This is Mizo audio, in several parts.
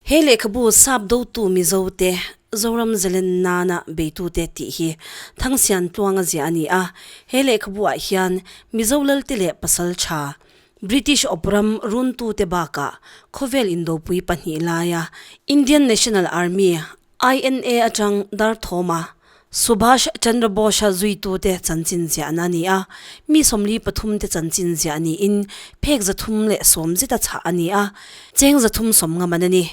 He lehkhabu Sap dotu Mizote, Zoram Zalen nana beitute tih hi Thangsian tluanga ziah a ni a. He lehkhabu-ah hian Mizo lalte leh pasal tha, British awpram runtute bakah khawvel indopui pahnih laia Indian National Army, INA atang Darthawma, Subhash Chandra Bose-a zuitute chanchin ziahna a ni a, mi 43 te chanchin ziah niin phek 310 zeta chhah a ni a, cheng 350 man a ni.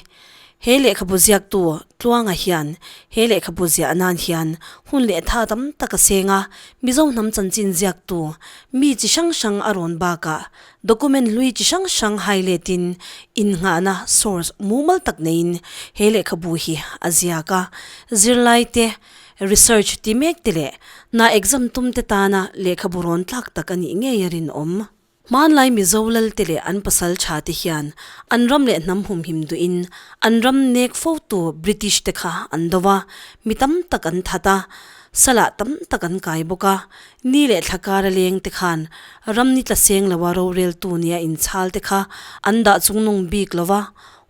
He lehkhabu ziaktu Tluanga hian he lehkhabu ziah nan hian hun leh tha tam tak a seng a, Mizo hnam chanchin ziaktu mi chi hrang hrang a rawn bakah Document hlui chi hrang hrang hai letin innghahna source mumal tak neiin he lehkhabu hi a ziak a. Zirlaite, research ti mek te leh hna exam tum te tana lehkhabu rawn tlak tak a nih ngei a rinawm. Hmanlai Mizo lalte leh an pasal tha te hian an ram leh hnam humhim duhin an ram nek fotu British te kha an do a, mi tam tak an that a, salah tam tak an kai bawk a. Ni leh thla kara leng te khan ram ni tla seng loa roreltu nia inchhal te kha an dah chungnung bik lo va,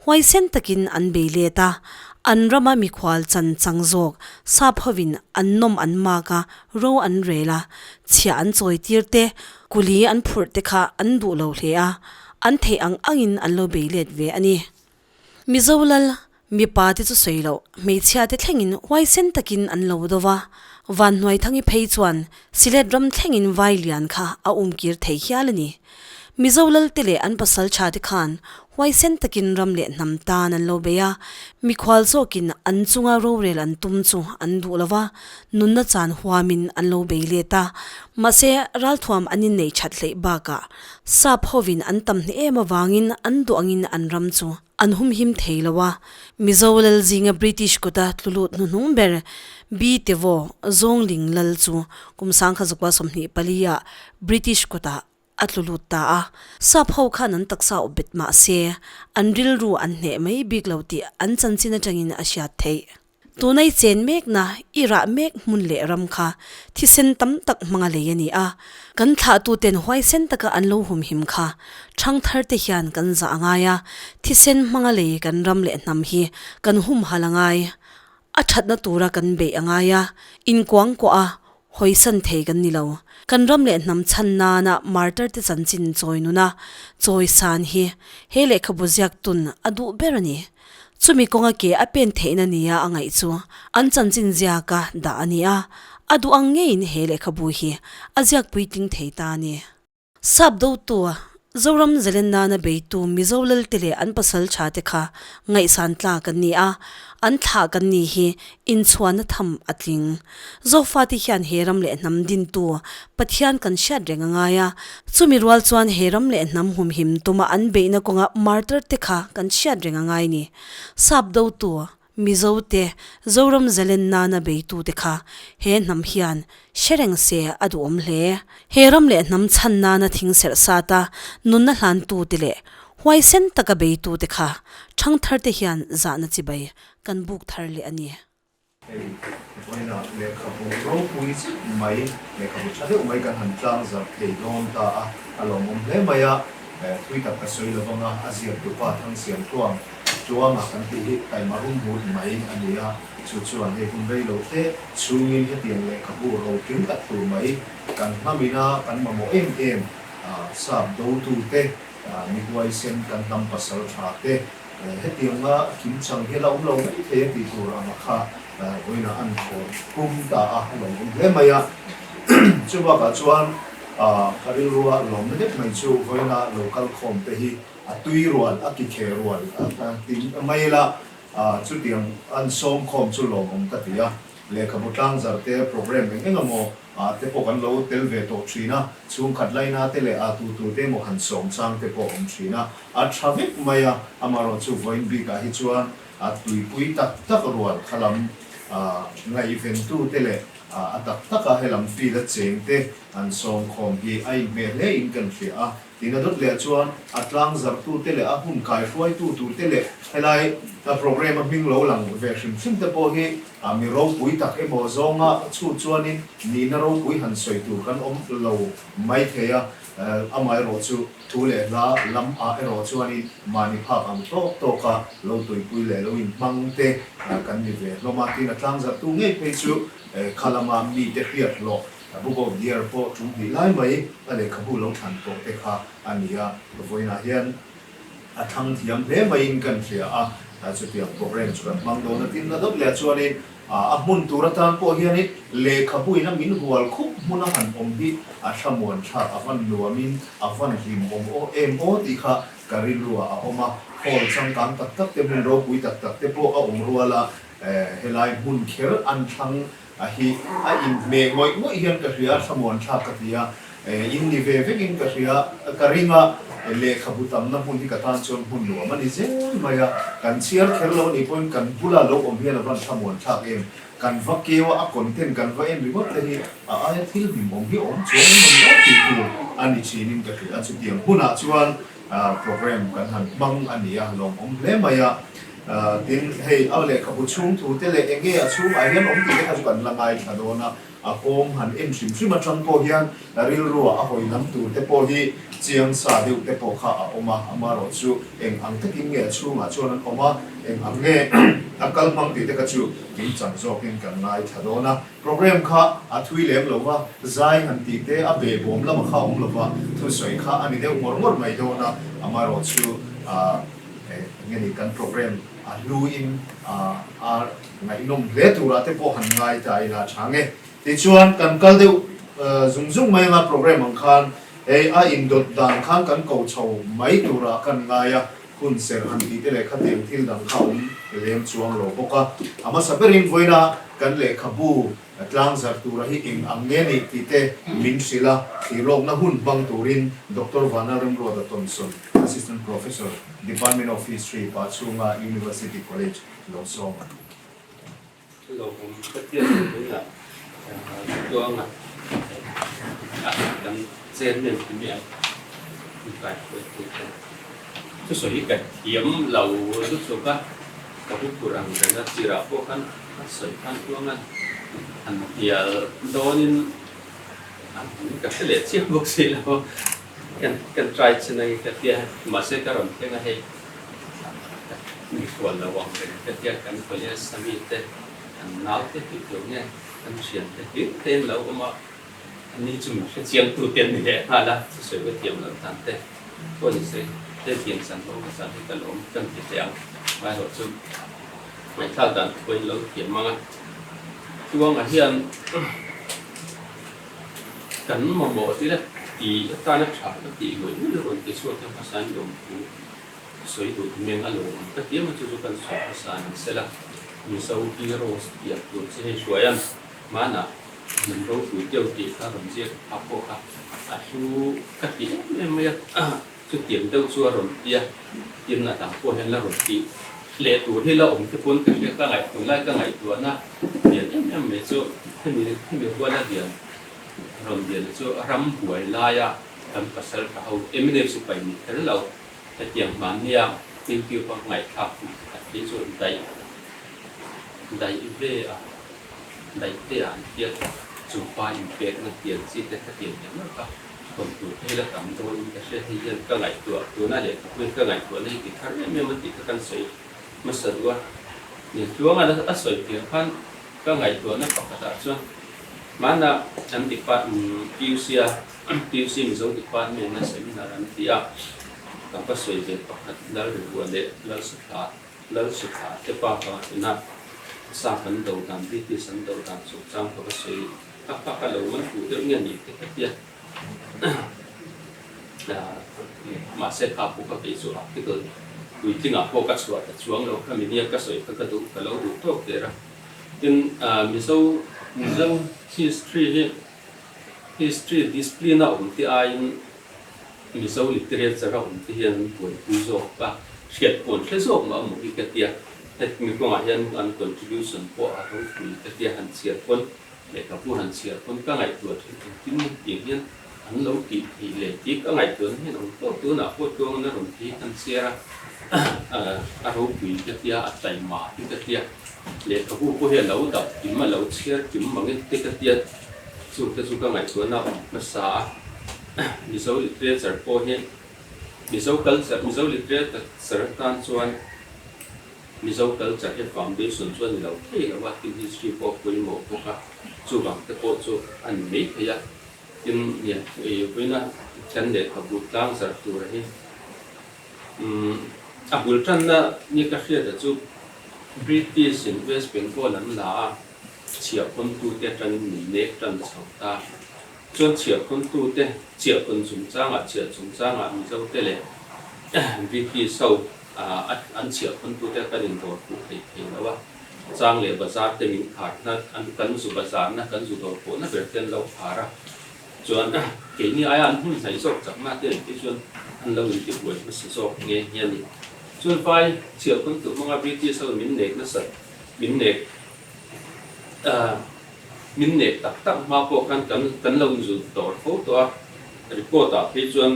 huaisen takin an bei let a, an rama mikhual chan chang zawk sap hovin an nawm an mak a, ro an rel a, chhiah an chawi tir te, kuli an phurh te kha an duh lo hle a, an theih ang angin an lo bei let ve a ni. Mizo lal Mipa te chu sawi loh, hmeichhia te thlengin huaisen takin an lo do va, Vanhnuaithangi phei chuan Sylhet ram thlengin vai lian kha a umkir thei hial a ni. Mizo lalte leh an pasal tha te khan huaisen takin ram leh hnam tan an lo bei a, mikhual zawkin an chunga rorel an tum chu an duh lo va, nunna chan huamin an lo bei let a, mahse ralthuam an inneih that hleih bakah sap hovin an tam hne em avangin an duh angin an ram chu An humhim thei lo a, Mizo lal zinga British kuta tlulut hnuhnung ber Bi Tevo Zawngling lal chu kum 1924 ah British kutah a tlulut ta a. Sap ho khan an taksa awp bet mah se, an rilru an hneh mai bik lo tih an chanchin atangin a hriat theih. Tunai chen mekna i rah mek hmun leh ram kha thisen tam tak hmanga lei a ni a, kan thlahtuten huaisen taka an lo humhim kha thangthar te hian kan zah a ngai a, thisen hmanga lei kan ram leh hnam hi kan humhal a ngai, a thatna tura kan beih a ngai a, inkuangkuah a hawisan thei kan ni lo. Kan ram leh hnam chhan nana martar te chanchin chawi nuna chawi san hi he lehkhabu ziaktun a duh ber a ni. Chumi kawnga ke a pen theihna nia a ngaih chu an chanchin ziaka dah a ni a, a duh ang ngeiin he lehkhabu hi a ziak puitling thei ta a ni. Sap dotu, Zoram Zalen nana beitu Mizo lalte leh an pasal tha te kha ngaihsan tlak an ni a, an thlah kan ni hi inchhuanna tham a tling. Zofate hian he ram leh hnam dintu Pathian kan hriat reng a ngai a, chumi rual chuan he ram leh hnam humhim tuma an beihna kawnga martyr te kha kan hriat reng a ngai ni. Sap dotu, Mizo te, Zoram Zalen nana beitu te kha he hnam hian hre reng se a duhawm hle. He ram leh hnam chhan nana thing serh sat a, nunna hlantu te leh huaisen taka beitu te kha thangthar te hian zahna chibai kan buk thar leh a ni. Hei vawiinah lehkhabu ropui zet mai, lehkhabu tha deuh mai kan han tlang zarh thei dawn ta a, a lawmawm hle mai a, thui tak ka sawi lo vang a, a ziaktupa Thangsiam Tluang Tluanga kan tih hi taima rum hmut mai a ni a, chu chuan hei hun rei lo te chhungin hetiang lehkhabu rotling tak tur mai kan hnamina kan mamawh em em sap dotute, mi huaisen kan hnam pasal tha te, Hetianga kimchang hi a la awm lo mai thei a tih tur ang a kha vawiinah an thawn pum ta a, a lo awm hle mai a. Chu bakah chuan ka rilrua lawmna deuh mai chu vawiina lo kal khawm te hi a tui rual, a ki kheh rual ti mai ila chutiang an sawm khawm chu lawmawm ka ti a. Lehkhabu tlangzar te programme eng eng emaw ah te pawh kan lo tel ve tawh thin a, chhungkhat laina te leh a tu tu te emaw han sawm chang te pawh awm thin a, a tha vek mai a, amaherawh chu vawiin bikah hi chuan a tuipui tak tak rual kha lam ngaihven tu te leh a tak taka helam field a cheng te an sawm khawm hi a inhmeh hle in kan hria a. Tina dawt leh chuan a tlang zarhtute leh a hun kaihruaitu turte leh helai programme a hming lo lang ve hrim hrim te pawh hi mi ropui tak emaw zawnga chhut chuanin nihna ropui han sawi tur kan awm lo mai thei a. Amaherawh chu thu leh hla lam ah erawh chuanin mahni phak ang tawk tawk a lo tuipui leh lo inhmang te kan ni ve hlawm a. Tin, a tlangzarhtu ngei phei chu kha lama mite hriat hlawh Book of the Year pawh tum hnih lai mai a lehkhabu lo thlan tawh te kha a ni a. Vawiinah hian a thlang thiam hle maiin kan hria a, chutiang programme chu kan hmang dawn a. Tin, a dawt leh chuanin A hmun tur atan pawh hianin lehkhabu ina min hual khup hmuna han awm hi a thlamuan thlak, a van nuamin a van hlimawm aw em aw tih kha ka rilruah a awm a. Hall changkang tak tak te, hmun ropui tak tak te pawh a awm rual a, helai hmun kher an thlang a hi a inhmeh ngawih ngawih hian ka hria, thlamuan thlak ka ti a. In ni ve vekin ka hria, ka ring a, lehkhabu tamna hmun hi ka tan chuan hmun nuam a ni zel mai a, kan chhiar kher lo a nih pawhin kan bula lo awm hian a van thlamuan thlak em, kan va keu a, a content kan va en ringawt te hi a aia thil hlimawm hi a awm chuang emaw ni aw tih tur a ni thinin ka hria a, chutiang hunah chuan program kan han hmang a ni a, lawmawm hle mai a, tin hei a lehkhabu chhung thu te leh enge a chhungah hian awm tih te kha chu kan la ngaithla dawn a. A kawng han en hrim hrim atang pawh hian rilruah a hawi lam tur te pawh hi chiang sa deuh te pawh kha a awm a, amaherawh chu eng ang takin nge a chhungah chuan an awm a, eng ang nge a kal hmang tih te kha chu min chang zawkin kan ngaithla dawn a. Programme kha a thui lem lo va, zai han tih te a behbawm lama kha a awm lo va, thusawi kha a ni deuh ngawr ngawr mai dawn a, amaherawh chu eng nge ni kan programme a hluin a Ngaihnawm hle turah te pawh han ngai ta ila tha nge. Tichuan kan kal deuh zung zung mai anga programme ang khan hei a indawt dan khan kan ko chho mai turah kan ngai a, hun serh han tih te leh khatiang thil dang kha awm lem chuang lo bawk a. A hmasa berin vawiina kan lehkhabu tlangzarh tura hi eng ang nge nih tih te min hrilh a, thlirlawkna hun hmang turin Doctor Vanlalremruata Tonson, Assistant Professor, Department of History, Pachhunga University College, Lo sawm a. Lo awm ka tiat lo mai a, tluanga a kan chairman ti mai ang in kai hruai tu te thusawi hi ka thiam lo lutuk a, ka hu phur ang reng a, tirah pawh khan a sawi khan tluangan han hnial dawnin ka hre leh chiah bawk si lo, kan try chin ang ka tia mahse ka rawn thleng a hei. Mikhual lo ang reng te hian kan college a mi te, kan nau te tih tur nge kan thian te hlir te an lo awm a, ani chu min hrechiang tu te an ni leh nghal a, thusawi va thiam loh dan te pawh ni se hetiang chan ho hmasa hi ka lawm kan ti teh ang, amaherawh chu ngaihthlak dan te pawhin lo thiam ang a, Tluanga hian kan mamawh tila ti atana tha ka tih ngawih ngawih rawn ti chhuak te hmasa an lawm thu. Sawi duh meng a lo awm ta tiam a chu chu kan sawi hmasa ni sela Mizo heroes tih tur che hei hruai a hmanah min ropui deuh tih kha rawn ziak phak pawh kha a hlu ka ti em em mai a chutiang deuh chu a rawn ti a tin a dang pawh hian la rawn ti leh tur hi la awm te pawn ka hria ka ngaihtuah lai ka ngaihtuahna lian em em mai chu hemi hemi ruala lian rawn lian chu rambuai laia kan pasal tha ho mnf sipai ni kher lo. Hetiang hmannia YouTube a ngaihthlak hun pakhat hi chu daih daih ve a, daih te ah an tia chu pa inpekna tian chi te kha tian leh meuh a, tawn tur te hi la tam dawnin ka hria hei hian ka ngaihtuah tuna lehkhapuiin ka ngaihtuahna hi ti thar em em a tih kha kan sawi hmasa duh a, Tluanga a sawi tir khan ka ngaihtuahna pakhatah chuan hmana an department PUC a PUC Mizo Department a seminar an ti a, ka va sawi ve pakhat Lalrihua leh Lalsuthla Lalsuthla te pa ka ina sa kan do dan British an do dan chungchang ka va sawi ka pa ka lo man fuh deuh nge ni te ka tia mahse kha pawh ka kei chu article puitlingah pawh ka chhuah ta chuang lo kha mi nia ka sawi kha ka duh ka lo duh tawk der a tin Mizo Mizo history hi History discipline a awm te aiin Mizo literature a awm te hian an buaipui zawk a, hriat pawn hre zawk mah maw hi ka tia. Hemi kawngah hian an contribution pawh a ropui ka tia, han chhiar pawn lehkhabu han chhiar pawn ka ngaihtuah thin engtin nge tiang hian an lo tih theih le tih ka ngaihtuahna hian awm tawp tunah pawh tluangin a rawn ti kan chhiar a, a ropui ka tia, a taima hi ka tia. Lehkhabu pawh hi a lo dap kim a lo chhiar kim mang e te ka tia. Chungte chu ka ngaihtuahna a awm hmasa a. Mizo literature pawh hi Mizo culture, Mizo literature atan chuan Mizo culture hi foundation chu a ni lo thei lo a, tin history pawh a pawimawh bawk a, chuvang te pawh chu a ni mai thei a, tin vawiina kan lehkhabu tlangzarh tura hi umm a bul tanna ni ka hriata chu British in West Bengal an la a, chhiahpawntute atangin min nek tan chho ta. Chuan chhiahphawntute chhiahphawn chungchangah chhiah chungchangah Mizote leh British ho an chhiahphawntute kan indawr fuh thei thei lo a, chang leh bazar te min kharna an kan zu bazarna kan zu dawr pawhna ber te an lo khar a, chuan keini aia an hmun hnaih zawk chakna te an tih chuan an lo intibuai hmasa zawk nghe nghe a ni. Chuan vai chhiahphawntu hmanga British ho min nek nasat min nek Min nek tak tak hma pawh khan kan kan lo inzul tawr fo tawh a, record ah phei chuan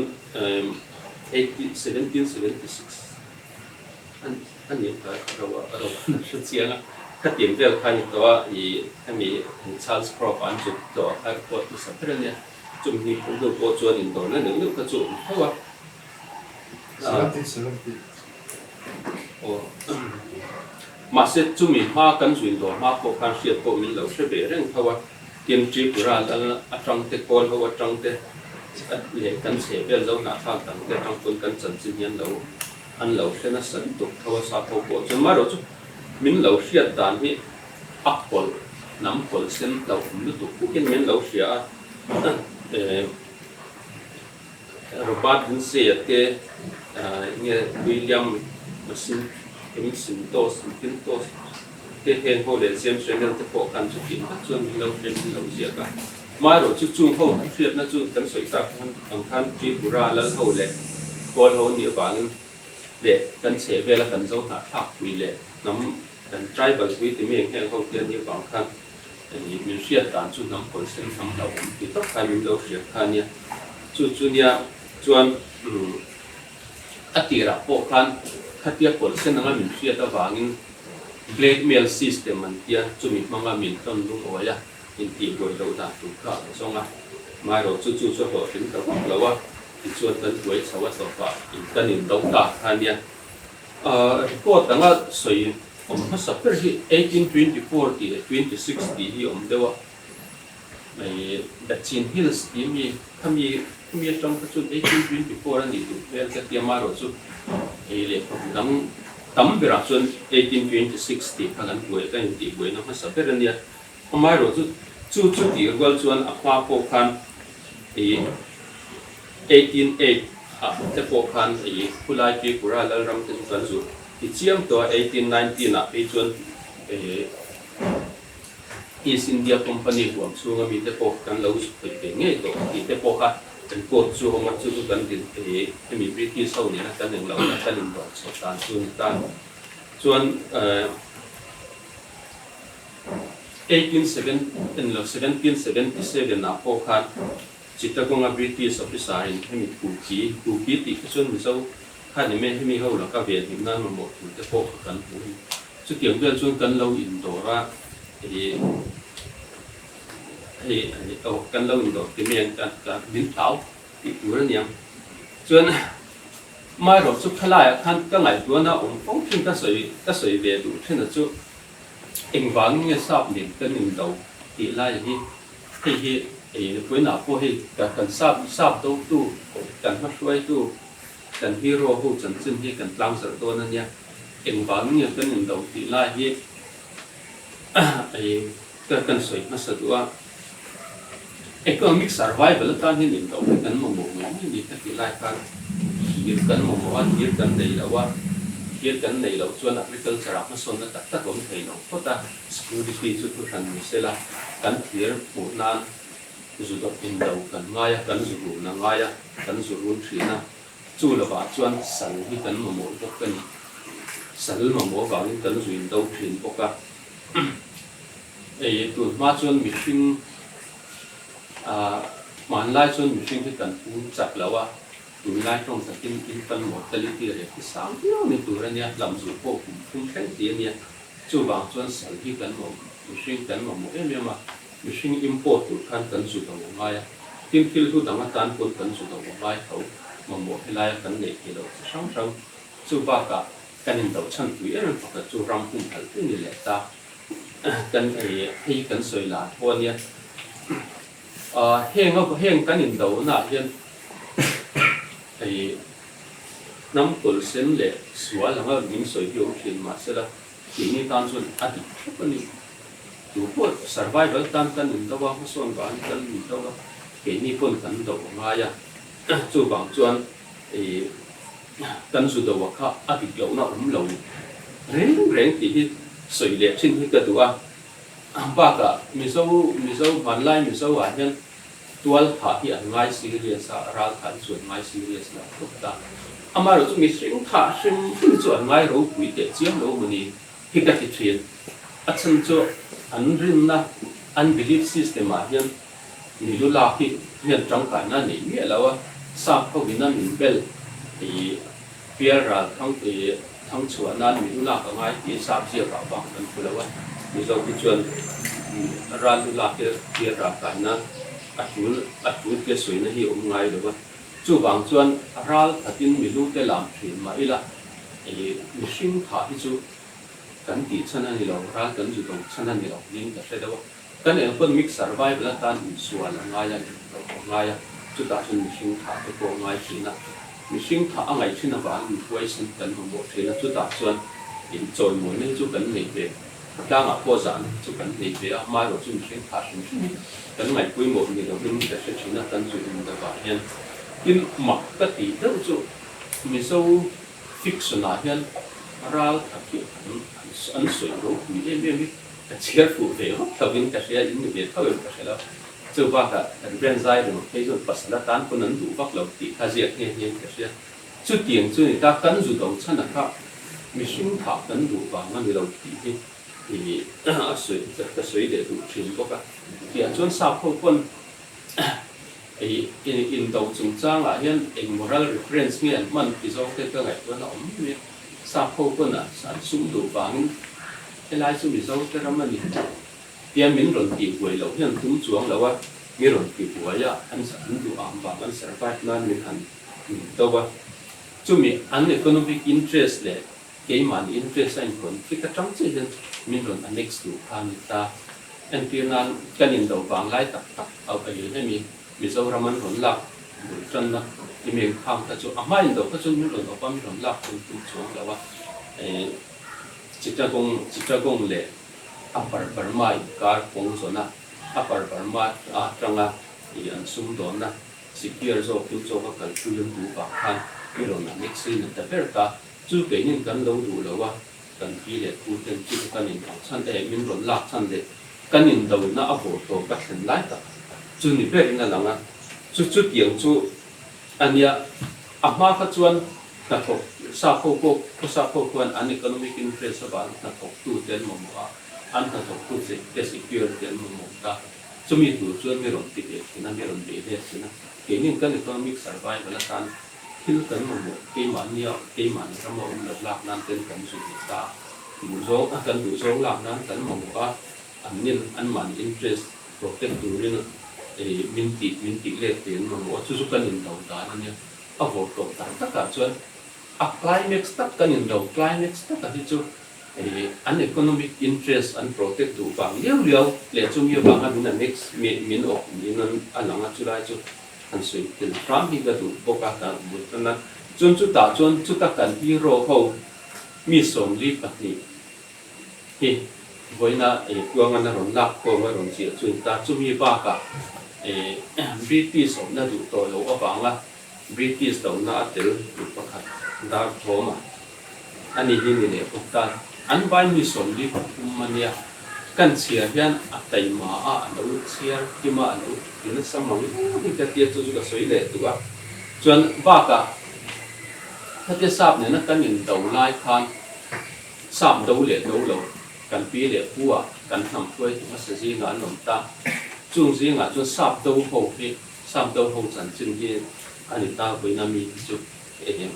1776 a ni ta ro a ro a hre chiang a, khatiang vel kha a ni tawh a, ih hemi Charles Croft an zut tawh kha record hmasa ber a nia, chumi hnu hnu pawh chuan indawrna neuh neuh kha chu a awm tho a. 1770. Aw. Mahse, chumi hma kan zuin dawr hma pawh khan hriat pawh min lo hre ve reng tho a, tin Tripura lal atang te, Kawl ho atang te leh kan chhe vel zo hnahthlak dang te atang pawn kan chanchin hi an lo an lo hre nasa lutuk tho a, sap ho pawh chuan marawh chu min lo hriat dan hi a kawlh hnam kawlh sen hlauhawm lutuk bawkin min lo hria a, Robert Lindsay-a te nge William Macintosh te heng ho leh James Rennell te pawh khan chutih tak chuan min lo hre min lo ziak a. Amaherawh chu chung ho an hriatna chu kan sawi tak ang khan Tripura lal ho leh Kawl ho nih avangin leh kan chhehvela kan zo hnahthlak pui leh hnam kan tribal pui ti mi heng ho te nih avang khan Min hriat dan chu hnam kawl sen hnam lo awm ti tawp khan min lo hriat kha ania. Chu chu nia chuan a tirah pawh khan khatia kawl sen anga min hriat avangin blackmail system an tia chumi hmanga min tawn lungawi a intihbuai loh dan tur kha a zawng a. Maherawh chu chu chu a hlawhtling ta vak lo a, tichuan kan buai chho a tawpah kan indo ta kha ania. Report anga sawi Awm hmasa ber hi 1824 tih leh 26 tih hi awm deuh a, mai Dachin Hills tih mi khami khami atang kha chuan 1824 a nih duh hmel ka tia amaherawh chu ei lehkhabu dang tam berah chuan 1826 tih kha kan buai kan intih buaina hmasa ber a nia. Amaherawh chu chu chu tih rual chuan a hma pawh khan ei 1808 ah te pawh khan ei khulai Tripura Lalram te chu kan zut Ti chiam tawh a, 1819 ah phei chuan East India Company huam chhunga mite pawh kan lo khawih ve ngei tawh tih te pawh kha record chu a awm a, chu chu kan din hemi British ho nena kan englohna kan indawr chhoh dan chu a ni ta. Chuan 1777 ah pawh khan Chittagong-a British officer in hemi Kuki, Kuki tih kha chuan Mizo Kha ni mai hemi ho laka ve hlim nan mamawh tur te pawh kha kan hmu hi. Chutiang vel chuan kan lo indawr a, ih hei aw kan lo indawr ti mai ang kan kan min hlau tih tur a niang. Chuan amaherawh chu khalaiah khan ka ngaihtuahna awm fo thin ka sawi ka sawi ve duh thin a chu engvangin nge sap nen kan indo tih lai hi hei hi vawiinah pawh hei kan sap sap dotu kan hmahruaitu Kan hero ho chanchin hi kan tlang zarh dawn a nia, engvang nge kan indo tih lai hi ei ka kan sawi hmasa duh a, economic survival atan hian indo hi kan mamawh ngei ngei ni ka tih lai khan thir kan mamawh a, thir kan nei lo a, thir kan nei loh chuan agriculture ah hmasawnna tak tak awm thei lo phawt a, security chu thuhran ni sela kan thir hmuh nan Zu dawp in lo kan ngai a, kan zu run a ngai a, kan zu run thin a, chu lovah chuan sal hi kan mamawh bawk a ni. Sal mamawh avangin kan zu in do thin bawk a. Ei tun hma chuan mihring ah hmanlai chuan mihring hi kan pum chak lo a, tunlai tawng takin infant mortality rate hi sang viau ni tur a nia, hlamzuh pawh kum thum thleng ti a nia. Chuvang chuan sal hi kan mamawh, mihring kan mamawh em em a. Mihring import tur khan kan zu lo a ngai a. Tin, thil hlu dang atan pawn kan zu do a ngai tho. Mamawh helaia kan neih theih loh chi hrang hrang. Chu bakah kan indo chhan pui em em pakhat chu ram humhalh tu ni leh ta. Kan hei hi kan sawi lar pawh a nia. Heng heng kan indonaah hian hei hnam kawlhsen leh sual anga min sawi hi awm thin mahsela keini tan chuan a dik thlap a ni. Tu pawh survival tan kan indo a, hmasawn vangin kan indo a, keini pawn kan do a ngai a. Chuvang chuan kan zu do a kha a dik lohna awm lo reng reng tih hi sawi leh thin hi ka duh a. Bakah Mizo Mizo hmanlai Mizo ah hian tual thah hi an ngai serious a, ral thah hi chu an ngai serious lo khawp ta. Amaherawh chu mihring thah hrim hrim chu an ngai ropui teh chiam lo mawni hi ka ti thin. A chhan chu an rinna, an belief system ah hian milu lak hi hian tangkaina a nei miah lo a, sap ho in a min bel ih Pial ral thang i thang chhuah nan mi lu lak a ngai tih sap ziak ah bak kan hmu lo a, Mizo hi chuan ral lu lak hi pial ral kaina a tul a tul tia sawina hi awm ngai lo a, chuvang chuan ral khatin mi lu te lam thin mah ila i mihring thah hi chu kan tih chhan a ni lo, ral kan zu do chhan a ni lo niin ka hre deuh a. Kan economic survival atan insual a ngai a, inhloh a ngai a, chutah chuan mihring thah te pawh a ngai thin a. Mihring thah a ngaih thin avangin inhuaisen kan mamawh thin a, chutah chuan inchawimawina hi chu kan nei ve, khawtlangah pawh zahna hi chu kan nei ve a, amaherawh chu mihring thah hrim hrim hi kan ngaihpawimawh ni lovin ka hre thin a, kan zu indavah hian. Tin, mak ka tih deuh chu Mizo fiction-ah hian ral khat hi an sawi ropui em em hi. Ka chhiar fuh ve vak lo in ka hria, in ni ve tho em ka hre lo. Chu bakah kan brand zai ringawt phei chuan pasal atan pawn an duh vak lo tih kha ziak nghe nghe in ka hria. Chutiang chu ni ta, kan zu do chhan a kha mihring thah kan duh vang a ni lo tih hi i a sawi ka sawi leh duh thin bawk a. Tiah chuan sap ho pawn i indo chungchangah hian eng moral reference nge an hman ti zawng te ka ngaihtuahna awm mai a. Sap ho pawn a an sum duh vangin helai chu Mizo te ram a ni tia min rawn tih buai loh hian tum chuang lo a, mi rawn ti buai a, an an duh ang vang an survive nan min han min do a. Chumi an economic interest leh keimahni interest a in conflict atang chiah hian min rawn annex duh kha a ni ta. Entir nan kan indo vang lai tak tak a hemi Mizoram an rawn lak bul tanna i meng khang kha chu a hma in do kha chuan min rawn awp a, min rawn lak tum tum chuang lo a. Chittagong Chittagong leh Upper Burma inkar kawng zawn a, Upper Burma atanga i an sumdawnna secure zawk him zawk a kalpui an duh vang khan i rawn annex in a ta ber ta. Chu keinin kan lo duh lo a, kan pi leh pu ten chu kan in ang chhan eh min rawn lak chhan leh kan indoina a vawr tawp a thlen lai tak chu ni berin a lang a, chu chutiang chu a nia. A hma kha chuan hnathawk sap ho pawh khaw sap ho khuan an economic interest avangin hnathawktu te an mamawh a, an hnathawktu te security an mamawh ta. Chumi tur chuan mi rawn ti ve thin a, mi rawn bei let thin a. Keinin kan economic survival atan Thil kan mamawh keimahnia keimahni rama awm lo lak nan ten kan zu ve ta. Duhzawng a kan duhzawng lak nan kan mamawh a, an nin anmahni interest protect turin ei min tih min tih let ve an mamawh a, chu chu kan indo dan a nia. A vawr tawh tak takah chuan a climax tak kan indo climax taka hi chu ei an economic interest an protect duh vang liau liau leh chumi avanga min annex min awp niin a lang a chulai chu. Han sawi tel hram hi ka duh bawk a, ka bul tan a. Chuan chutah chuan chuta kan hero ho mi 42 hi vawiina ei kuanga na rawn lak khawm a rawn ziah chu ni ta. Chumi bakah British awmna duh tawh loh avanga British lohna a tel duh pakhat Darthawma. A ni hi ni leh bawk ta. An vai mi 43 a nia. Kan chhiar hian a taima a, a lo chhiar kim a, a lo ti nasa mang hi ka tia chu chu ka sawi leh duh a. Chuan bakah khatia sap nena kan indo lai khan sap do leh do lo kan pi leh pu ah kan hnam hruaitu hmasa zingah an awm ta. Chung zingah chuan sap do ho hi sap do ho chanchin hi a ni ta vawiina mi hi chu. Eng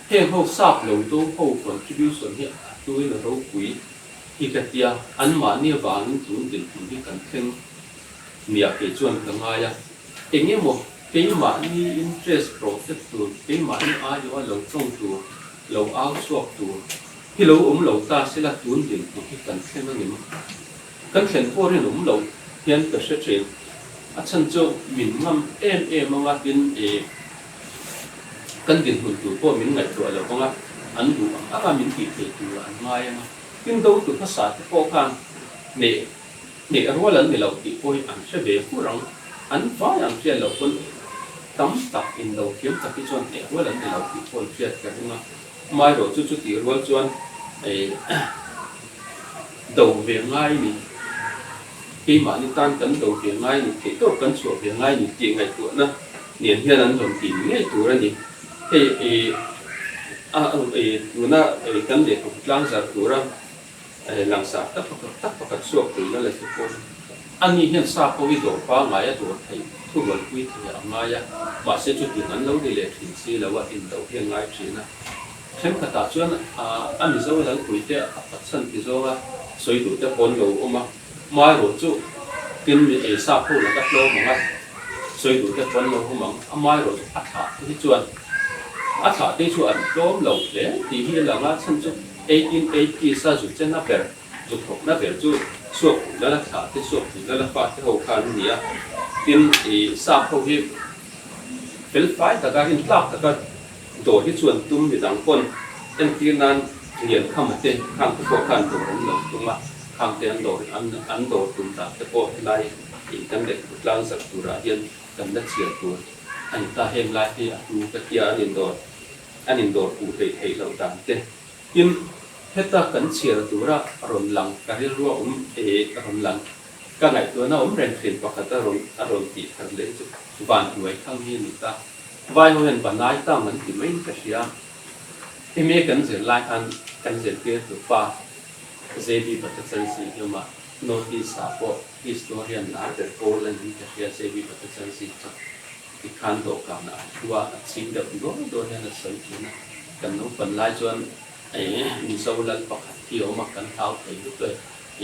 heng ho sap lo do ho contribution hi a tuin a ropui hi ka tia, anmahni avangin tun dinhmun hi kan thleng. Nia kei chuan ka ngai a, eng emaw keimahni interest protect tur, keimahni aiawha lo tawng tur, lo au chhuak tur hi lo awm lo ta sela tun dinhmun hi kan thleng angem? Kan thlen pawh rinawm lo hian ka hre thin. A chhan chu min ngam em em anga tin e kan dinhmun tur pawh min ngaihtuah lo vang a, an duh ang anga min tih thei tur an ngai anga. Tin dotu hmasa te pawh khan hneh hneh rual an ni lo tih pawh hi an hre ve fur ang. An vai ang hriat loh pawn tam tak in lo thiam tak hi chuan hneh rual an ni lo tih pawh an hriat ka ring a. Amaherawh chu chutih rual chuan e do ve ngai ni, keimahni tan kan do ve ngai ni, theihtawp kan chhuah ve ngai ni tih ngaihtuahna nen hian an rawn ti ni ngei tur a ni. Hei e a e tuna e kan lehkhabu tlangzar tura Langsar tak pakhat tak pakhat chhuak pui la la chu pawh ani hian sa pawh hi dawr pangngai a dawr theih thu rualpui thei a ngai a, mahse chutiang an lo ni leh thin si lo a indo hi a ngai thin a. Thenkhatah chuan a Mizo lalpui te a phatsan ti zawnga sawi duh te pawh an lo awm a, amaherawh chu tin mi ei sa pho laka tlawm ang a sawi duh te pawh an lo awm ang, amaherawh chu a thlah te hi chuan a thlah te chu an tlawm lo hle tih hi a lang a, chhan chu 1880 sa zu chena ber, zu thawkna ber chu Suakpui Lala thlah te, Suakpui Lala fa te ho khan a ni a. Tin, ih sap ho hi fel fai taka, rintlak taka dawr hi chuan tum midang pawn entir nan Liankhama te khang te pawh khan dawr an lo tum a, khang te an dawr an an dawr tum dan te pawh helai ih kan lehkhabu tlang zak turah hian kan la chhiar tur a ni ta. Heng lai hi a hnu ka tia an indawr an indawr puh hleih theih loh dan te. Tin, heta kan chhiar tura rawn lang ka rilrua awm e rawn lang ka ngaihtuahna awm reng thin pakhat a rawn a rawn tih thar leh chu van hnuai thang hi a ni ta. Vai ho hian Banai tang an ti maiin ka hria. MA kan zir lai khan kan zirtirtu pa JB Bhattacharjee hi awm a, North East ah pawh historian lar ber pawl a niin ka hria JB Bhattacharjee chu. Tikhan dawhkanah a thu a, a chhing deuh duai duai hian a sawi thin a. Kan naupan lai chuan eh Mizo lal pakhat hi a awm a, kan hlau thei lutuk e.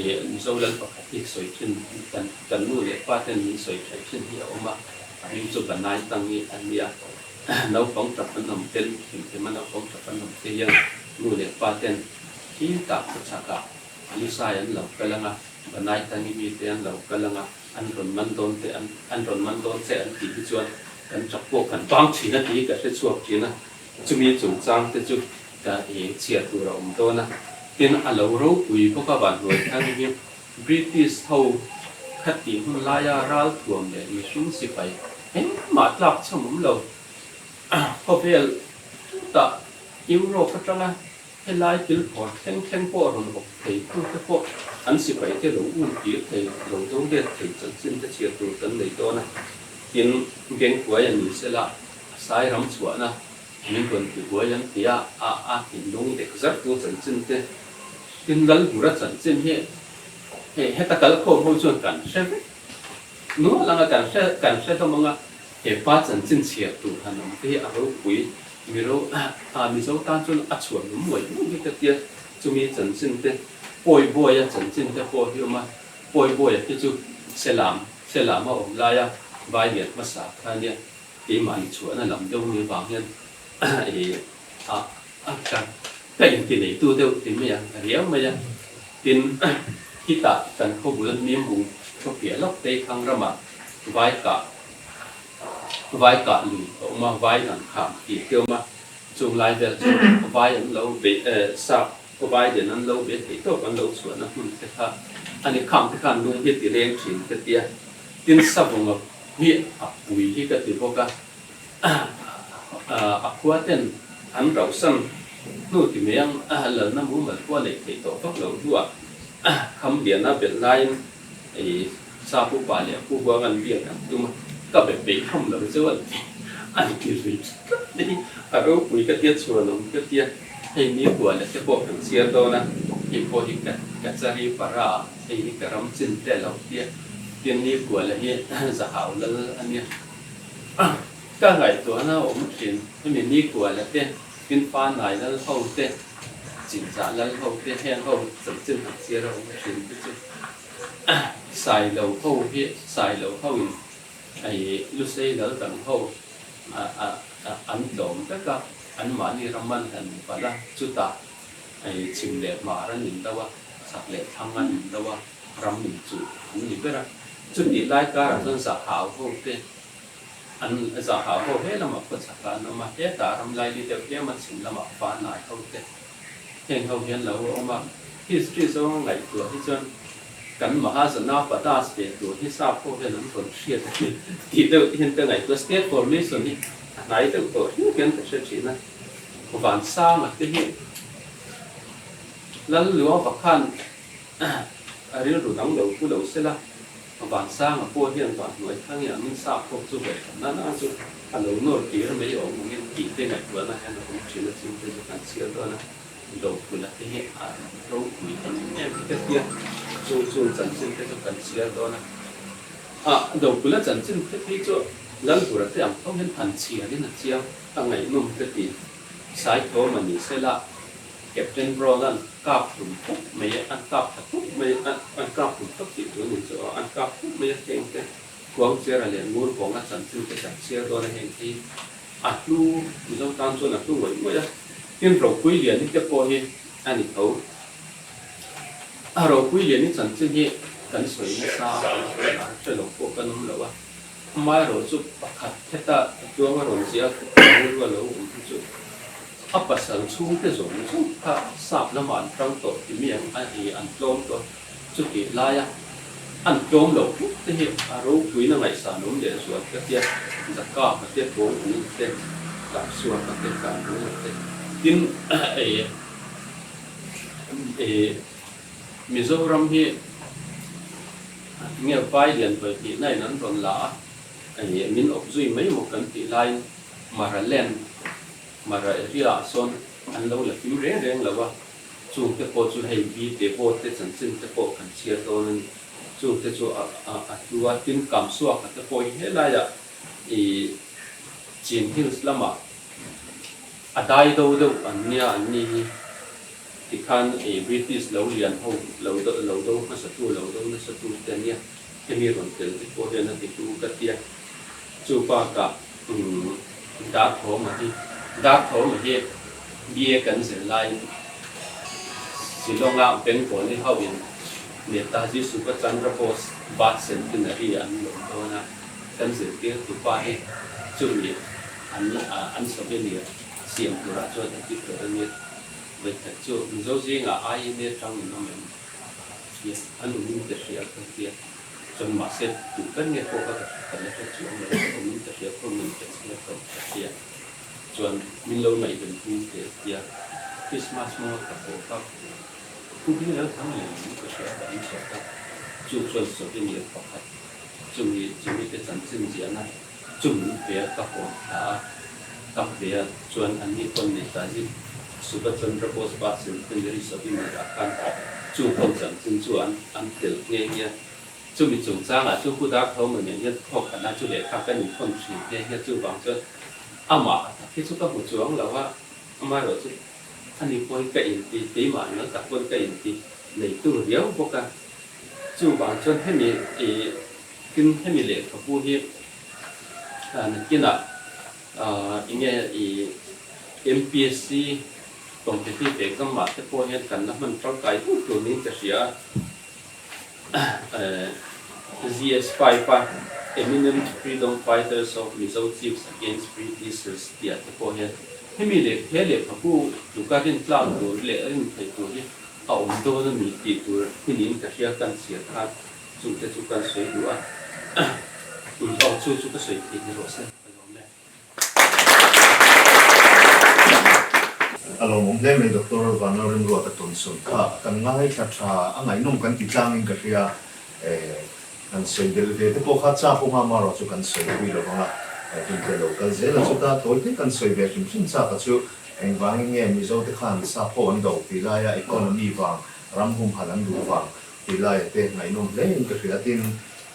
Eh Mizo lal pakhat hi sawi thin kan kan nu leh pa ten min sawi theih thin hi a awm a, a hming chu Banai Tang hi a nia. Naupang tap an awm ten thimthima naupang tap an awm te hian nu leh pa ten khi tah khawchhakah Lusai an lo kal ang a, Banai Tangi mite an lo kal ang a. An rawn man dawn te an an rawn man dawn che an tih hi chuan kan chak pawh kan bang thin a tih hi ka hre chhuak thin a, chumi chungchang te chu ka eng chhiar tur a awm dawn a. Tin, a lo ropui bawk a vanhnuai thang hi British ho khatih hun laia ralthuam leh mihring sipai engmah tlak chham awm lo khawvel chutah Europe atanga Helai kilkhawr thleng thleng pawh rawn awk thei tute pawh an sipaite lo un tir thei, lo do let thei chanchin te chhiar tur kan nei dawn a. Tin, Bengkuai a ni sela, a sai ram chhuahna min rawn ti buai an ti a, a a thinlung dek zar tu chanchin te, tin Lalbura chanchin hi hei heta kalkhawm ho chuan kan hre vek nual anga kan hre kan hre hlawm anga he pa chanchin chhiar tur han awm te hi a ropui Miro a Mizo tan chuan a chhuah lum muai muai hi ka tia, chumi chanchin te Pawi Bawia chanchin te pawh hi awm a, Pawi Bawia hi chu Selam, Selam a awm laia vai lian hmasa kha ania, keimahni chhuahna lam deuh ni vang hian ih a a ka ka inti neitu deuh ti mai a, riau mai a, tin khitah kan khawbul Mimbung khawpiah lawk te thang ramah vai kah Vai kah lui a awm a, vai an kham tih te awm a, chung lai vel chu vai an lo be sap vai lian an lo be theih tawk an lo chhuahna hmun te kha a ni, khang te khan lung hi ti leng thin ka ti a, tin savunga hi a pui hi ka ti bawk a, a khua ten an rauhsan hnu ti mai ang lalna mumal pawh a neih theih tawh vak loh hnuah kham liana belh laiin I sa pu pa leh pu huang an biak an tum a, ka be peih hlawm lo cheu an ti an ti lui tlat mai. A ropui ka tia chhuan awm ka tia, hei ni kua leh te pawh kan chhiar dawn a, hei pawh hi ka ka chari para a, hei hi ka ram chin te lo tia, tin ni kua leh hi zahau lal a nia. Ka ngaihtuahna a awm thin, hemi ni kua leh te, tin pa nai lal ho te, chinchah lal ho te heng ho chanchin han chhiar a awm thin te chu. Sailo ho hi Sailo ho in hei Lusei lal dang ho an tlawm vek a, an mahni ram an han palh a, chutah hei chhim leh hmar an in do a, chhak leh thlang an in do a, ram in chuh an ni ber a. Chutih lai karah chuan Zahau ho te an Zahau ho he lamah khawchhakah an awm a, hetah ram laili deuh tlema chhim lamah Fanai ho te Heng ho hian lo awm a, history zawnga ngaihtuah hi chuan kan Mahajana Padas ve tur hi sap ho hian an rawn hriat a ni tih deuh te hian ka ngaihtuah. State formation hi a hnai deuh tawh riau hian ka hre thin a, Vansanga te hi Lalluava khan a rilru dang lo pu lo sela, Vansanga pawh hian Vanhnuai Thangi angin sap ho chu ve than nana chu a lo nawr tir mai awm angin tih te ngaihtuahna hian a awm thin a, chung te chu kan chhiar dawn a, Dokulh te hi a ropui em em hi ka tia, chung chung chanchin te chu kan chhiar dawn a, ah Dokulh a chanchin te phei chu Lalbura te ang tho hian han chhiarin a chiang a ngaihnawm ka ti, Saithawm a ni sela. Captain Brown-a'n kap hlum khawp mai a, an kap tha khawp mai a, an kap hlum khawp tih tur a ni chu a, an kap khawp mai a, heng te Khuangchera leh Ngurkawnga chanchin te kan chhiar dawn a, heng hi a hlu Mizo tan chuan a hlu ngawih ngawih a, tin Ropui Liani te pawh hi a ni tho. A Ropui Liani chanchin hi kan sawi nasa a, kan sawi a, hre lo pawh kan awm lo a, amaherawhchu pakhat heta tluanga rawn ziak rilru a lo awm hi chu, A pasal chhungte zawng zawng kha sap lamah an tang tawh ti mi ang a i an tlawm tawh a, chutih laia an tlawm loh phut te hi a ropuiin a ngaihsan awm leh zual ka tia, Zaka ka te, Pawngpui ka te, Kapsua ka te, Kanrunga te, tin ei ei Mizoram hi tinge vai lian vawi hnihna in an rawn la a, ei min awp zui mai maw kan tih laiin Maraland Mara area ah sawn an lo la him reng reng lo a, chung te pawh chu hei bi te vote te chanchin te pawh kan chhiar dawn a ni. Chung te chu a a hlu a, tin Kamsuaka te pawh hi helaiah ih Chin Hills lamah a dai do deuh an nia an ni hi tikhan ih British lo lian ho lo lo do hmasa tu lo do nasa tu te ania hemi rawn tel te pawh hian a ti hlu ka tia. Chu bakah Darthawma hi Darthawma hi BA kan zir laiin Shillong-a Bengali ho-in Netaji Subhas Chandra Bose birth centenary an lawm dawn a, kan zirtirtu pa hi chumi an an souvenir siam turah chuan a ti tur a nia. Vawikhat chu Mizo zingah INA tangin awm em? Tia an awmin ka hria ka tia. Chuan mahse duh ber nge pawh kha ka hre ka la hre chuang lo a, awmin ka hria pawh min ka chhiar tawh ka hria. Chuan min lo ngaihven pui teh tia Christmas hmanga ka haw kha Pu Hming Lalthang leh min ka hria ka an chhuah ta. Chu chuan souvenir pakhat chumi chumi te chanchin ziahna chu min pe a ka hawn thla a, ka pe a chuan anni pawn Netaji Subhas Chandra Bose Birth Centenary Souvenir ah khan chu ho chanchin chu an an telh nghe nghe a. Chumi chungchangah chu Pu Darthawma nen hian thawk khatna chu lehkha kan inthawn thin nghe nghe chuvang chuan amah tak hi chu ka hmu chuang lo a, amaherawhchu ani pawh hi ka inti, keimah nal tak pawn ka inti neitu riau bawk a. Chuvang chuan hemi ih tin hemi lehkhabu hi nakinah enge ih MPSC competitive exam ah te pawh hian kan la hman tangkai deuh tur niin ka hria a. GS5 a Eminent Freedom Fighters of Mizo Chiefs Against Britishers tih ah te pawh hian hemi leh he lehkhabu tluka rintlak tur leh rin theih tur hi a awm dawn a ni tih tur hi niin ka hria kan chhiar khan chung te chu kan sawi duh a, aw chu chu ka sawi thei ni rawh se ka lawm e. A lawmawm hle mai Doctor Vanlalremruata tawnsawn kha kan ngaithla tha a ngaihnawm kan ti tlangin ka hria e kan sawi belh ve te pawh kha chak awm a amaherawh chu kan sawi pui lo vang a hun te lo kal zel a chuta tawi te kan sawi ve hrim hrim chak a chu engvangin nge Mizo te khan sap ho an do tih laia economy vang ram humhalh an duh vang Ti laia te ngaihnawm hle in ka hria tin,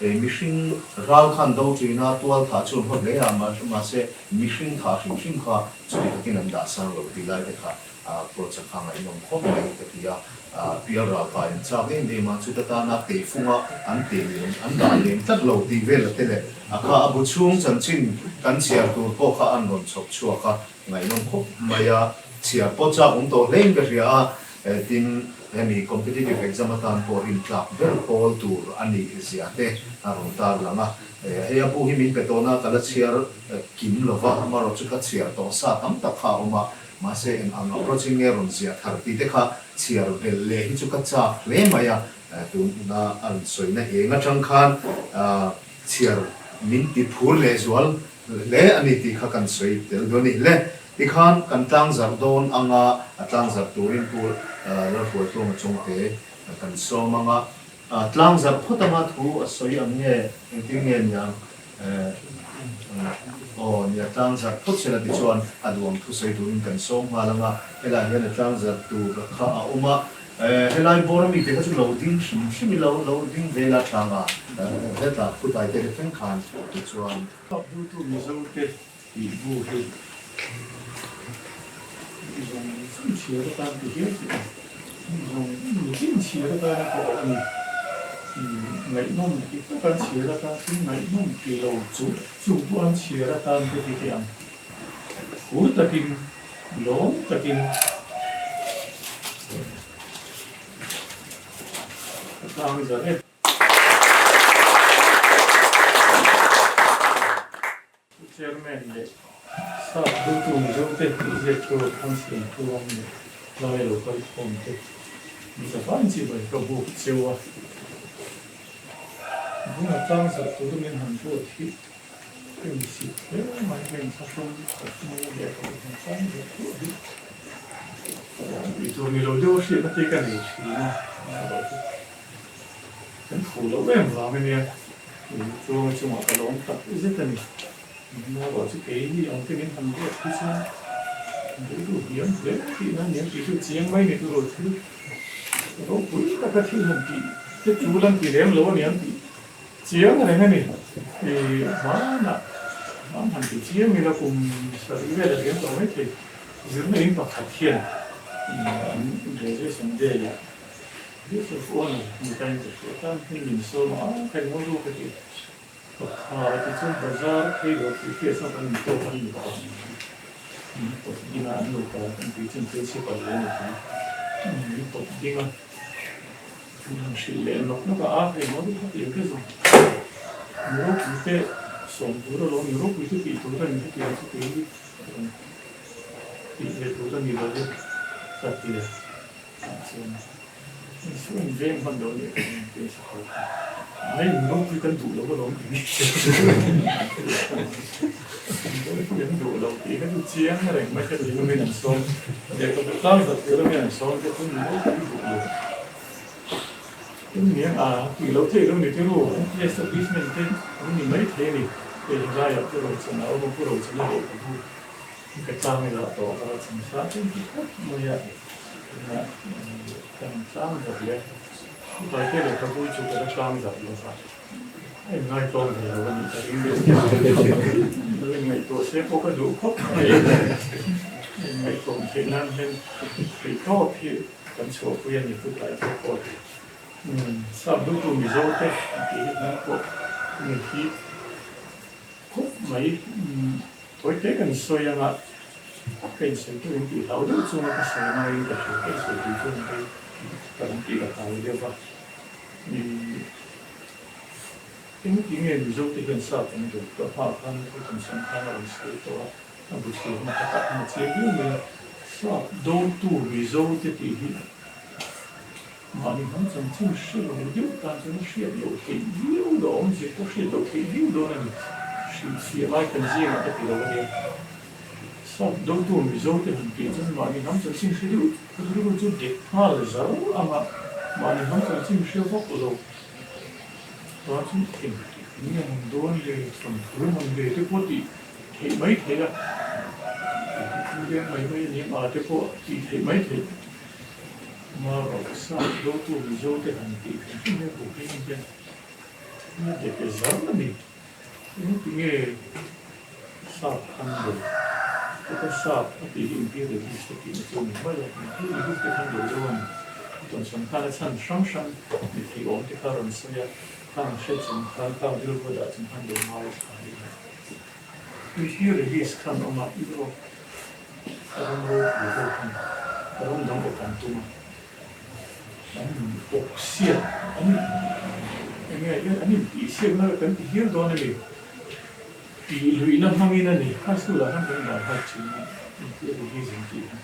mihring ral khan do ṭin a, tual thah chu an haw hle a, mahse mihring thah hrim hrim kha chuti takin an dah sang lo ti lai te kha. Approach a kha ngaihnawm khawp mai ka ti a, pial ral kai an chak em em a, chuta tana keifunga an teh lem an dah lem tlat lo tih vel a te leh a kha a bu chhung chanchin kan chhiar tur pawh kha an rawn chhawp chhuak a, ngaihnawm khawp mai a, chhiar pawh chak awm tawh hlein ka hria a, tin hemi competitive exam atan pawh rintlak ber pawl tur a nih zia te a rawn tar lang a, hei a bu hi min pe tawhna ka la chhiar kim lova, amaherawhchu chu ka chhiar tawh sa tam tak kha a awm a. Mahse eng ang approach in nge rawn ziah thar tih te kha chhiar belh leh hi chu ka chak hle mai a, tuna a rawn sawina eng atang khan chhiar min ti phur leh zual hle a ni tih kha kan sawi tel dawn a ni. Le tikhan kan tlangzarh dawn anga a tlangzarh turin Pu Lalhruaitluanga Chawngte kan sawm anga tlangzarh phawt anga thu a sawi ang nge engtin nge niang Aw, nia tlangzarh phawt sela tichuan a duang thusawi turin kan sawm nghal ang a, helaiah hian a tlangzarh tur kha a awm a, helai bawr ami te kha chu lo ding hrim hrim ila, lo ding ve ila tlang a, hetah phutai te thleng khan tichuan. Kap duhtu Mizo te tih bu hi mi zawng zawng chhiar atan ti hial tih a ni. Mi zawng mi tin chhiar atana pawh a ni. Ngaihnawm ti tak an chhiar atan tin ngaihnawm ti lo chu chung pawh an chhiar atan te ti teh ang. Phur takin lawm takin ka tlang zar e. Pu Chairman leh Sap duhtu Mizote tih ziaktu Thangsiam Tluang leh Lai lo kal khawm te Mizavan chi bai ka buk cheu a. Buna tlang zarh tur min han ruat hi ka insik hle mai ka inthlahrung khawp mai a leh ka han tlang zarh duah hi tih tur ni lo deuh a hriatna te ka nei thin a. Kan phu loh em vang ania Tluanga chungah ka lawm tak zet a ni. Hmawrawh chu kei hi ang te min han ruat hi chuan rilru hniam hle tihna a niang tih chu chiang mai ni turu thil ropui taka thil han tih te tul an ti lem lo a niang tih chiang reng a ni. Hmanah hman han ti chiang ila kum sarih vel a liam tawh maithei zirna in pakhat hian an graduation day ah Joseph Uana mitain ka hria tan hi min sawm a, ka inngawng ru ka ti. Ka tha ti chuan bazar phei lo tih hriat chuan kan intawk a ni ta. Min tawp ding a, an lo kal a, kan tui chuan thil chhe palh lo a ni tih. Min tawp ding a, min han hrilh leh nawk nawk a, a ka inngawng ru kha ti ang ka zawng. Mi ropui te sawm tur alawm, mi ropui te tih tur a ni hetiang chu kei hi tih ve tur a ni lo e ka ti a. Chuan insuan veng hman lo nih ka ring tih a hre kha. Ai ropui kan duh lo alawm ti ni. Ropui an duh lo tih kha chu chiang reng mai kha tiin min an sawm. Lehkhabu tlang zat tura min an sawm te chu ropui duh lo. Tin niang a tih loh theih lo ni te ru establishment te an ni mai thei a ni. Hei helaiah Pu Rochana a awm a, Pu Rochana lehkhabu Ka tlang ila tawh a chhan sa chen ti khawp mai a, tunah kan tlang zat leh Taite leh ka bul chu ka la tlang zat lo va, a inngaitawm ve lo a nih ka ring deuh a, lo inngaihtuah se pawh ka duh khawp mai, a inngaihtuah theih nan hian theihtawp hi kan chhuahpui a ni Pu Taite pawh hi. Sap duhtu Mizo te tih hi hming pawh ni hi khawp mai. Tawite kan sawi anga ka insawi tur in tih hlau deuh chunga ka sawi ngaiin ka hria, ka insawi tui chuan hei ka lam tih ka hlau deuh va. Ih engti nge Mizo te hian sap an duh ka hmaah khan thu tum sam khan a rawn sawi tawh a, a bu chhung hma takah khan a chiang viau mai a, sap dotu Mizo te tih hi Mahni hnam chanchin hre lo deuh tan chuan a hriat loh theih viau lo a awmzia pawh hriat loh theih viau dawn a ni. Hrilhfiah lai kan zingah ka ti lo a nia. Sap dotu Mizo te han tih chuan mahni hnam chanchin hre deuh rilru chu dek nghal zar anga mahni hnam chanchin hre vak lo tan chuan eng nge han dawn le, thawnthu emaw le te pawh tih theih mai theih a, thu leng mai mai a nia te pawh tih theih mai theih. Marawh sap dotu Mizo te han tih hrim hrim hian kum hlim hian a dek e zar a ni. Engti nge sap han do? Heta sap a tih hi imperialist a tihna chu a ni mai a, imperialist te khan lo do a ni. Tawnsawn khan a chhan hrang hrang mi thei awm te kha a rawn sawi a, khang hre chung khan khang rilru dah chung khan lo ngai tha a ni. Imperialist khan awm a, Europe a ram ropui ho khan ram dang awp an tum a, an awp siak an eng nge an intihsiakna kan ti hial dawn a ni. Tih luihna hmangin a ni. High school ah khan kan dan hak thin a, imperialism tih kha.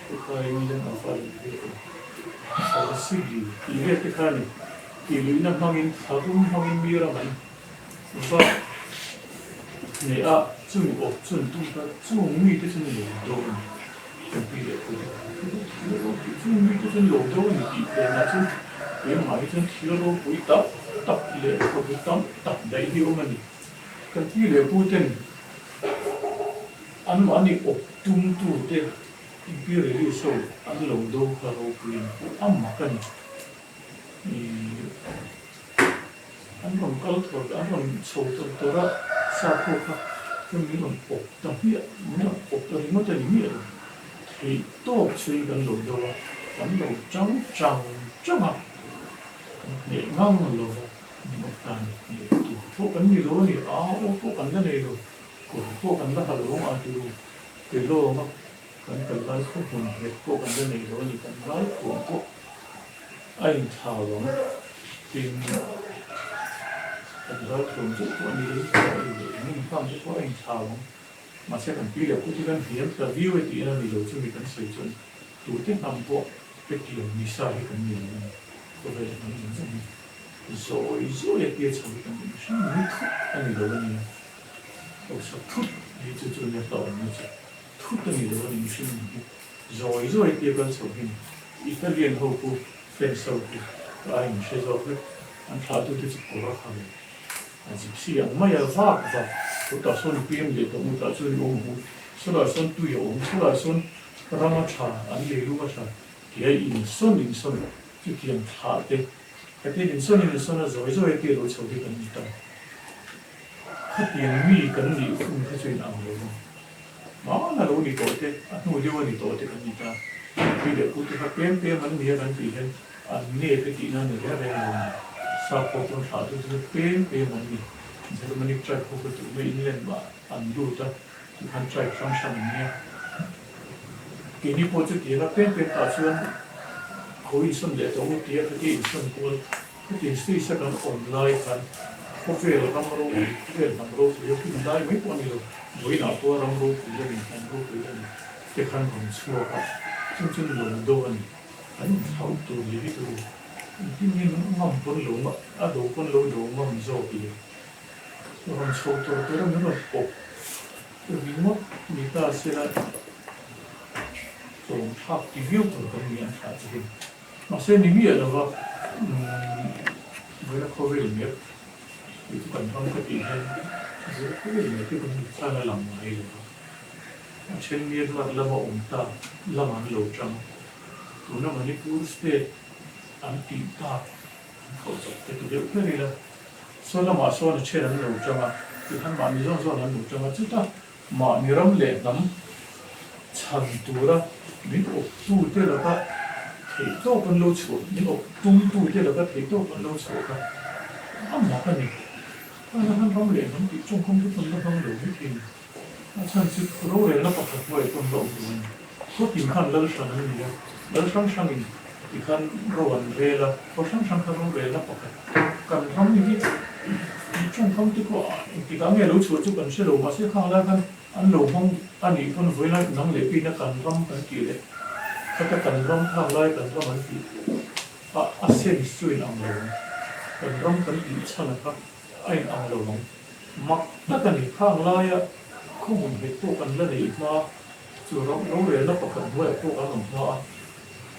Khukhai England Alpha leh Beta Forcibly tih vel te kha a ni. Tih luihna hmangin tharum hmangin mi ram an va hneh a, chumi awp chun tum kha chung mite chu ni lo do a ni. Kan pi leh pu te kha thil ropui chung mite chu ni lo do a ni tih phenah chuan keimah hi chuan thil ropui tak tak leh khawpu tam tak daih hi awm a ni. Kan pi leh pu ten anmahni awp tumtute imperialist ho an lo do kha ropuiin a mak a ni. Ih an rawn kal thawr an rawn chho tawr tawr a, sap ho kha chuan min rawn awp ta hmiah min rawn awp ta ringawt a ni miah lo. Theih tawp chhuin kan lo do a, kan lo chang chang chang a, kan hneh ngang lo va. Min awp ta ni hneh tur pawh kan ni lo a ni, a aw pawh kan la nei lo, kawr pawh kan la ha lo ang a ti ru ke lawng a, kan kal lai khaw hmun nghet pawh kan la nei lo a ni, kan lai thuam pawh a inthlau ang tin kan ral thuam zeuh pawh a ni lo, a ei leh eng eng hmang te pawh a inthlau ang, mahse kan pi leh pu te kan hliam ta viau e tih a ni lo chumi kan sawi chuan tute hnam pawh hetiang nisa hi kan ni lo a ni, khawvel a hnam zawng zawng hi. Zawi zawi a tia chho hi kan ni hrim ni thut a ni lo a nia, hausa thut hi chu chu nia hlauhawmna chu thut a ni lo a ni mihring nun hi zawi zawi a tia kal chho hi ni. Italian ho khu French ho khu ka a inhre zawk vek, an thlahtute chu kawr a ha lo, a gypsy ang mai a vak vak, kutah sawn i piang leh tawh mutah chuan i awm hu, sawlai sawn tui a awm, sawlai sawn ram a tha, an leilung a tha, tia insawn insawn chutiang thlah te Khatiang insawn in insawn a zawi zawi a tir lo chho hi kan ni ta. Khatiang mi kan nih hun kha chu in ang lo va. Hmana lo ni tawh te, a hnu deuh a ni tawh te kan ni ta. Pi leh pu te kha pem pem an ni a kan tih hian an nep e tihna a ni reng reng lo a ni. Sap ho pawn thlah tu te chu pem pem an ni. Germanic tribe ho kha tuna England ah an lut a, tikhan tribe hrang hrang an nia. Keini pawh chutianga pem pem tah chuan khaw insawn leh tawh u tia khatia insawn kual khatiang stage a kan awm lai khan khawvel ram ropui, khawvel hnam ropui a hun lai mai pawh a ni lo, vawiinah pawh ram ropui lamin hnam ropui lamin te khan rawn chhuak a, chung chuan lo do a ni. An inthlauh tur leh hi tur engtin nge ngam pawn lo a do pawn lo do ngam zawk le? Rawn chho tur tur a min rawn pawp. Ringawt ni ta sela tlawm thlak ti viau tur kan ni an thlah chu hei. Mahse ni miah lova vawiina khawvel mek tih chu kan ram ka tih hian vawiina khawvel mek hi kan mit khan a lang ngai lo va. A then Myanmar lama awm ta lam an lo tang a, tuna Manipur state an tih tak an khauh chawp te ti deuh ber ila. Saw lamah sawn a then an lo tang a, tikhan mahni zawn zawn an lo tang a, chuta mahni ram leh hnam chhan tura min awptute laka theihtawp an lo chhuah, min awp tumtute laka theihtawp an lo chhuah kha a mak a ni. Khana khan ram leh hnam tih tawngkam te pawn la hmang lo mai thei ni. A chhan chu rorelna pakhat hnuaiah pawn la awm lo a ni. Khawtin khan lal hran an ni a, lal hrang hrangin tikhan ro an rel a, khaw hrang hrang kha rorelna pakhat kan ram hi tih tawngkam te pawh engtikah nge lo chhuah chu kan hre lo, mahse khang lai khan an lo hmang a nih pawn vawiin nang leh pin a kan ram kan tih leh khata kan ram khang lai kan ram an tih a a sense chu inang lo ang, kan ram kan tih chhan a kha a inang lo ang. Mak tak a ni, khang laia khawhmun nghet pawh kan la neih hma chu ram rorelna pakhat hnuaiah pawh kan awm hma a,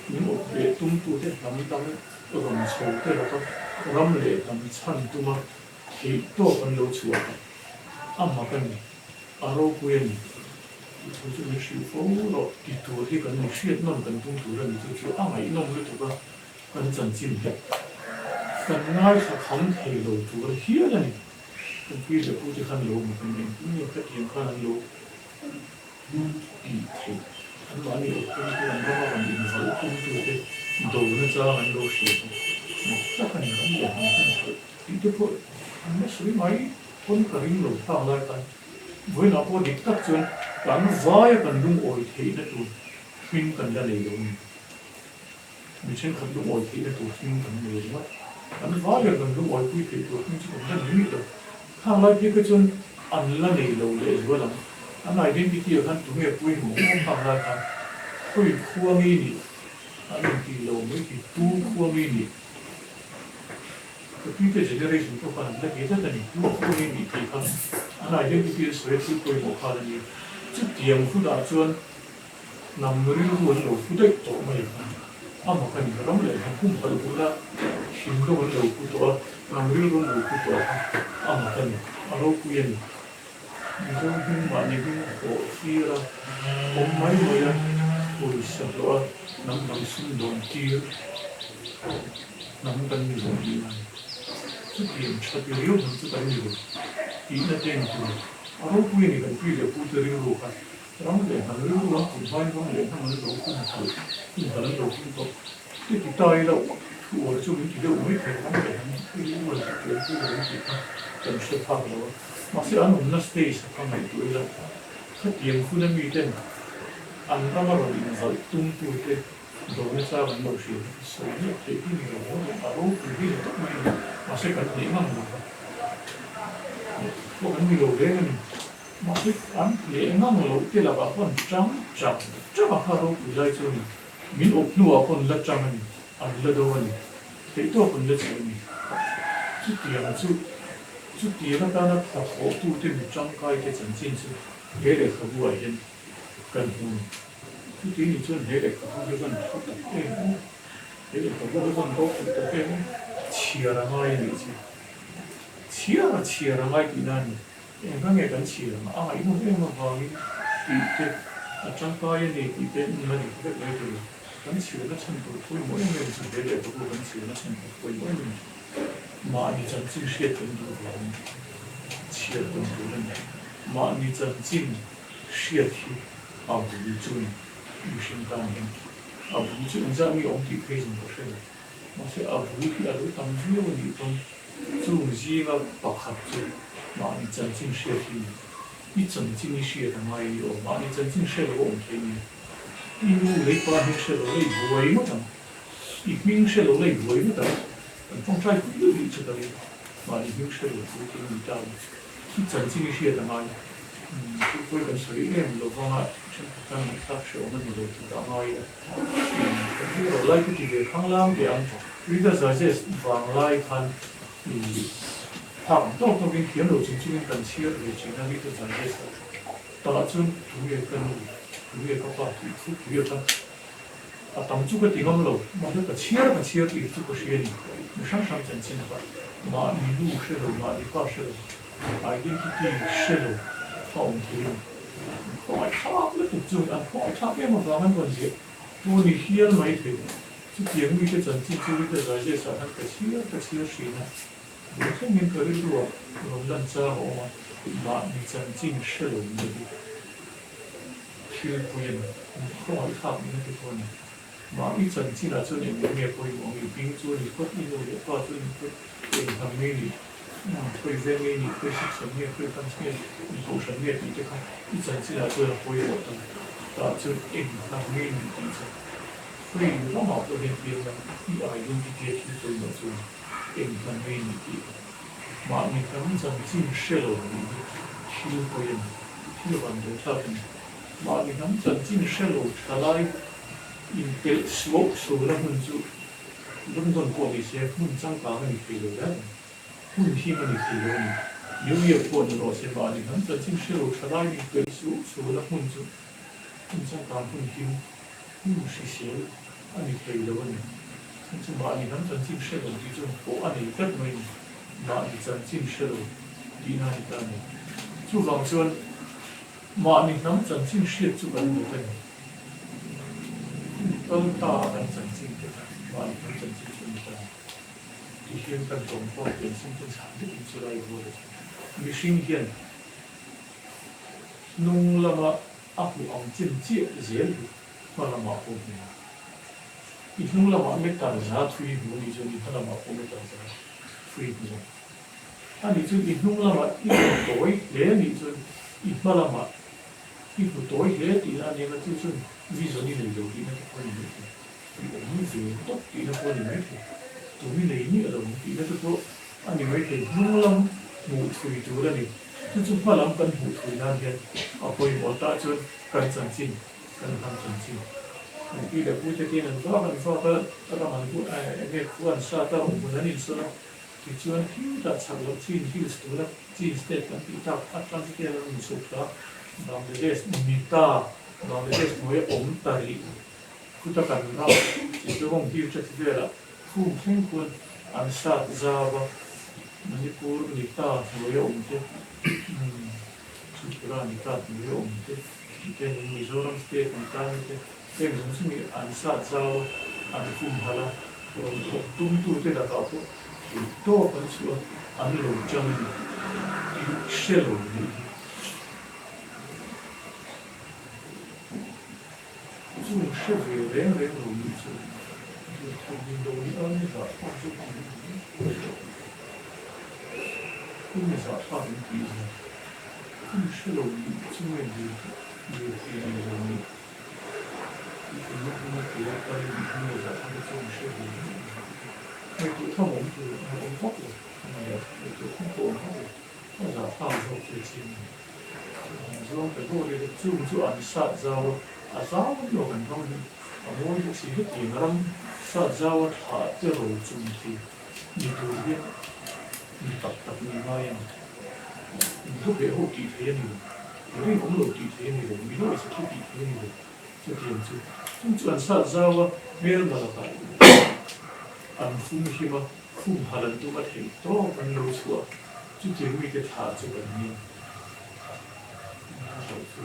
min awp leh tumtute hnam dang rawn chho te laka ram leh hnam chhan tuma theih tawk an lo chhuah a, a mak a ni, a ropui a ni tih thu chu min hrilh fo rawh ti tur hi kan ni hriat nawn kan tum tur a ni chu chu a ngaihnawm lutuk a. Kan chanchin hi kan ngaithla kham thei lo tur hial a ni. Kan pi leh pu te khan lo mak an engtin nge khatiang khan an lo Tih theih anmahni awptute an rama rawn invalh tumtute dona chang an lo hria chu mak tak a ni. Ram leh hnam hun khalh tih te pawh an la sawi mai pawn ka ring lo thlak lai khan vawiinah pawh dik tak chuan kan vaia kan lungawi theihna tur hming kan la nei lo a ni. Mi thenkhat lungawi theihna tur hming kan nei ringawt. Kan vaia kan lungawipui theih tur hming chu kan la nei mih lo. Khang lai phei kha chuan an la nei lo leh zual ang. An identity ah khan tunge pawimawh ngawt khang lai khan khawi khua nge nih an inti lo mai thei, tu khua nge nih? Ka pite generation pawh khan an la ti tlat a ni, tu khua nge nih tih kha an identity an sawi a thil pawimawh khan a nia. Chutiang hunah chuan Hnam rilru an lo pu daih tawh mai ang a, amah ka ni ram leh hnam humhalh duhna thinlung an lo pu tawh a, hnam rilru an lo pu tawh a, amah ka ni, a ropui a ni. Mizo hming mahni hming a pawh tir a, awm mai mai a, pawisa hlawh a, hnam dang sumdawn tir hnam kan ni lo tih a ni. Chutiang tha ti riau hnam chu kan ni lo tihna te ni tur, a ropui a ni kan pi leh pute rilru kha. Ram leh hnam rilru an put hmain ram leh hnam an lo hun khalh, hun khalh an lo hun tawh. Ti ti ta ila thu uar chu min ti deuh mai thei, ram leh hnam rilru an put leh pui lo an tih kha kan hre phak lo a. Mahse an awmna stage a kha ngaihtuah ila khatiang hun a miten an rama rawn invalh tumtute dawrna chang an lo hria hi ka sawi miah theih hi ni lo maw a ropui hi ni tawp mai a ni. Mahse kan hneh ngang lo va, hneh pawh kan ni lo reng a ni. Mahse an hleh ngang loh te lakah pawn chang chang chang a kha ropui lai chu a ni. Min awp hnuah pawn la chang a ni, an la do a ni, theihtawp an la chhe a ni. Chutiang chu, chutiang atana thlathawhtute mi tangkaite chanchin chu he lehkhabu ah hian kan hmu a ni. Chuti ni chuan he lehkhabu hi van thu tak em aw, he lehkhabu hi van ropui tak em aw, chhiar a ngai a nih chu. Chhiar a chhiar a ngai tihna a ni. Engka nge kan chhiar ang? A ngaihnawm em avangin tih te, a tangkai a ni tih te la dik vek mai tur. Kan chhiarna chhan tur pawimawh em em chu he lehkhabu kan chhiarna chhan tur pawimawh em em chu mahni chanchin hriat kan duh vangin chhiar tum tur a ni. Mahni chanchin hriat hi a bul chu a ni. Mihring tan hian a bul chu engzah nge awm tih phei zawng ka hre lo. Mahse a bul hi a lo tam viau a nih pawn Chung zinga pakhat chu mahni chanchin hriat hi ni. I chanchin i hriat a ngai a ni aw, mahni chanchin hre lo a awm thei nia. I nu lei pa hming hre lo la i buai ngawt ang, i hming hre lo la i buai ngawt ang, kan tawngtai pui deuh deuh chu ka ring, mahni hming hre lo chu tin ni ta lo. I chanchin i hriat a ngai, chu pawi kan sawi em lo vanga thenkhat tan ngaihthlak hrehawm a ni lo tih a ngai a. Kan hero lai ka ti ve khanglang teh ang. Reader's Digest vanglai khan i phak ang tawk tawkin thiam lo chung chungin kan chhiar ve thin a Reader's Digest a tah chuan tunge ka nu, tunge ka pa tih thu pui a kha a tam chu ka ti ngam lo. Mahse ka chhiar ka chhiar tih chu ka hria a ni. Mi hrang hrang chanchin kha mahni nu hre lo, mahni pa hre lo, identity hre lo a awm thei a ni. An khawngaihthlak lutuk chu an khawngaihthlak em avang an rawn ziah tu ni hial mai thei. Chutiang mite chanchin chu Rita Zaizes ah khan ka chhiar ka chhiar hrin a, tun thlengin ka rilruah rawn lan chang a awm a, mahni chanchin hre lo ni hi thil pui a ni, an khawngaihthlak min a ti pawh a ni. Mahni chanchinah chuan eng eng nge pawimawh ang i hming chu a ni phawt, i nu leh pa chu a ni phawt, eng hnam nge i nih, khawi veng nge i nih, khawi section nge, khawi branch nge, eng kohhran nge tih te kha i chanchinah chuan a pawimawh ta. Tah chuan eng hnam nge i nih tih chu khawi ramah pawh hian piang la, i identity a thil pawimawh chu eng hnam nge i nih tih kha. Mahni hnam chanchin hre lo nih hi thil pawi a ni, thil vanduaithlak a ni. Mahni hnam chanchin hre lo thalai inpelh suau suau la hmun chu London pawh ni se hmun changkang a ni thei lo reng, hmun him a ni thei lo a ni. New York pawh ni rawh se mahni hnam chanchin hre lo thalai inpelh suau suau la hmun chu hmun changkang hmun him, hmun hrisel a ni thei lo a ni. Hmun chu mahni hnam chanchin hre lo tih chuan pawh a nei tlat mai a ni. Mahni chanchin hre lo tihna a ni ta a ni. Chuvang chuan. Mahni hnam chanchin hriat chu kan duh a ni. Hun kal ta a kan chanchin te kha mahni hnam chanchin chu a ni ta a ni. Ti hian kan tawng pawh pian sentence han dekin chu lai rual a ni. Mihring hian. Hnung lama a hmuh ang chin chiah zel hi hma lamah pawh hmu ang. I hnung lamah meter za thui hmu anih chuan i hma lamah pawh meter za thui hmu ang. Anih chuan i hnung lamah i hmu tawi hle anih chuan i hma lamah i hmu tawi hle tihna a nia chu chuan vision i nei lo tihna te pawh a ni maithei. I awm ve tawp tihna pawh a ni maithei. Tum i nei miah lo ang tihna te pawh a ni maithei. Hnung lam hmuh thui tur a ni. Chu chu hma lam kan hmuh thui nan hian a pawimawh tah chuan kan chanchin, kan hnam chanchin. An pi leh pute te an vak an vak a, ram an buh eng nge khua an sat a, awmhmun an insawn a. Tichuan khitah chhak loh Chin Hills tuna Chin State kan tih tak atang chu te an rawn chhuk ta. Bangladesh ni ta, Bangladesh hnuaia awm ta rih khuta kan ram Chittagong Hill te velah khum thleng khuan an sat zau a. Manipur ni ta hnuaia awm te, Tripura ni ta hnuaia awm te, tihianin Mizoram State ni ta ni te, heng zawng zawng hi an sat zau a, an humhalh a, rawn thawk tumtute lakah pawh theih tawp an chhuah a, an lo chang a ni tih hre lo nih hi. Chung hre ve reng reng lo nih chu thawk ding lo nih a ni zah thlak chu a ni i ni zah thlak in tih zia i hre lo nih chu nge dil thei nei lo nih i tumna hmuna tia kal i nih nge zah thlak chu i hre ve miah lo ngaihtuah tham awm tur a awm vak lo a ngaihtuah tham pawh awm vak lo a zah thlak zawk chu a chiang a ni. Zawng ta dawt e, chung chu an sat zau a, a zau a ni aw kan ram hi a mawi bawk si hetiang ram sat zau a thlah te ro chung thei ni tur hian mi tak tak ni ngai a ni. Inhlu leh ho tih thei a ni lo, mi rinawm lo tih thei a ni lo, mi lawih sa thu tih thei a ni lo chutiang chu. Chung chu an sat zau a, hmelma lakah an fum him a, khum hal an tum a theih tawp an lo chhuah a. Chutiang mite thlah chu kan nia. Engah chu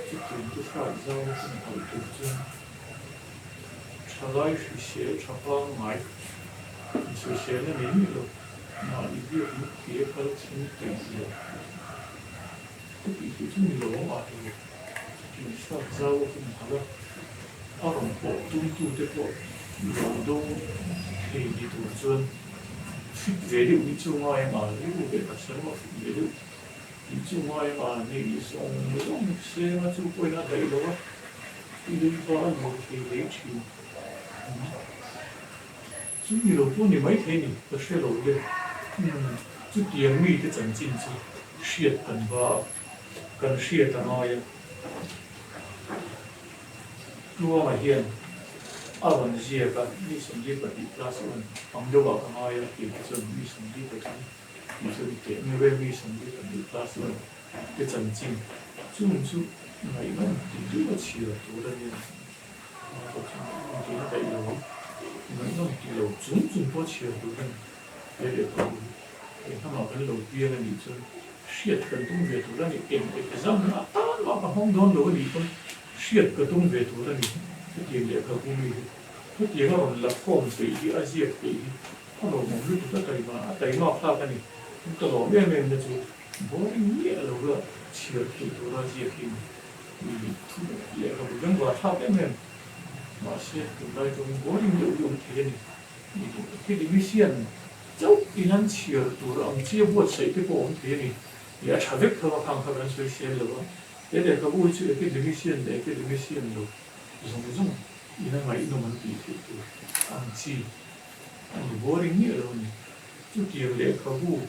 chutiang te hrat zau hun halh tur chuan thalai hrisel tha pangngai insawiselna nei miah lo mahni biak in ke kal thleng peih zia te tih theih chu ni lo ang ah lo. Chutiang hrat zau a hun halh a, a rawn pawh tumtute pawh lo do thei ni tur chuan Fit ve deuh hi chu ngai ang a, rilru leh taksa lamah fit ve deuh hi chu ngai ang a, neih zawng zawng seng a chu pawhin a daih lo a, i leiba a lur thei hle thin. Chu ni lo pawh ni maithei ni, ka hre lo le. Umm, chutiang mite chanchin chu hriat kan va a, kan hriat a ngai a. Tluanga hian a rawn ziak a, mi 22 class one ang deuhah ka ngai a tih te chuan mi 23 tih chu a ni teh meuh e, mi 22 class one te chanchin chung chu ngaihnawm ti deuh a chhiar tur a nia, mahse chu ngaihnawm tihna daih lo ang, ngaihnawm ti lo chung chung pawh chhiar tur a ni, he lehkhabu hi eng hnamah kan lo piang a nih chuan hriat kan tum ve tur a ni, eng exam na atan mah ka hmang dawn lo a nih pawn Hriat ka tum ve tur a ni. Hetiang lehkhabu mi hi hetiang a rawn la khawm peih hi a ziak peih hi a lawmawm lutuk a taima a taimak hlak a ni. Ka lawm em em na chu boring miah lo la chhiar theih tura ziak hi ni thu lehkhabu bengvar thlak em em. Mahse tunlai chuan boring deuh hi awm thei a ni. Academician chauh in an chhiar tur ang chi a buatsaih te pawh awm thei a ni. Ih a tha vek tho a khang kha kan sawi sel lo a. He lehkhabu hi chu academician leh academician lo zawng zawng ina ngaihnawm an tih theih tur ang chi a ni boring miah lo a ni. Chutiang lehkhabu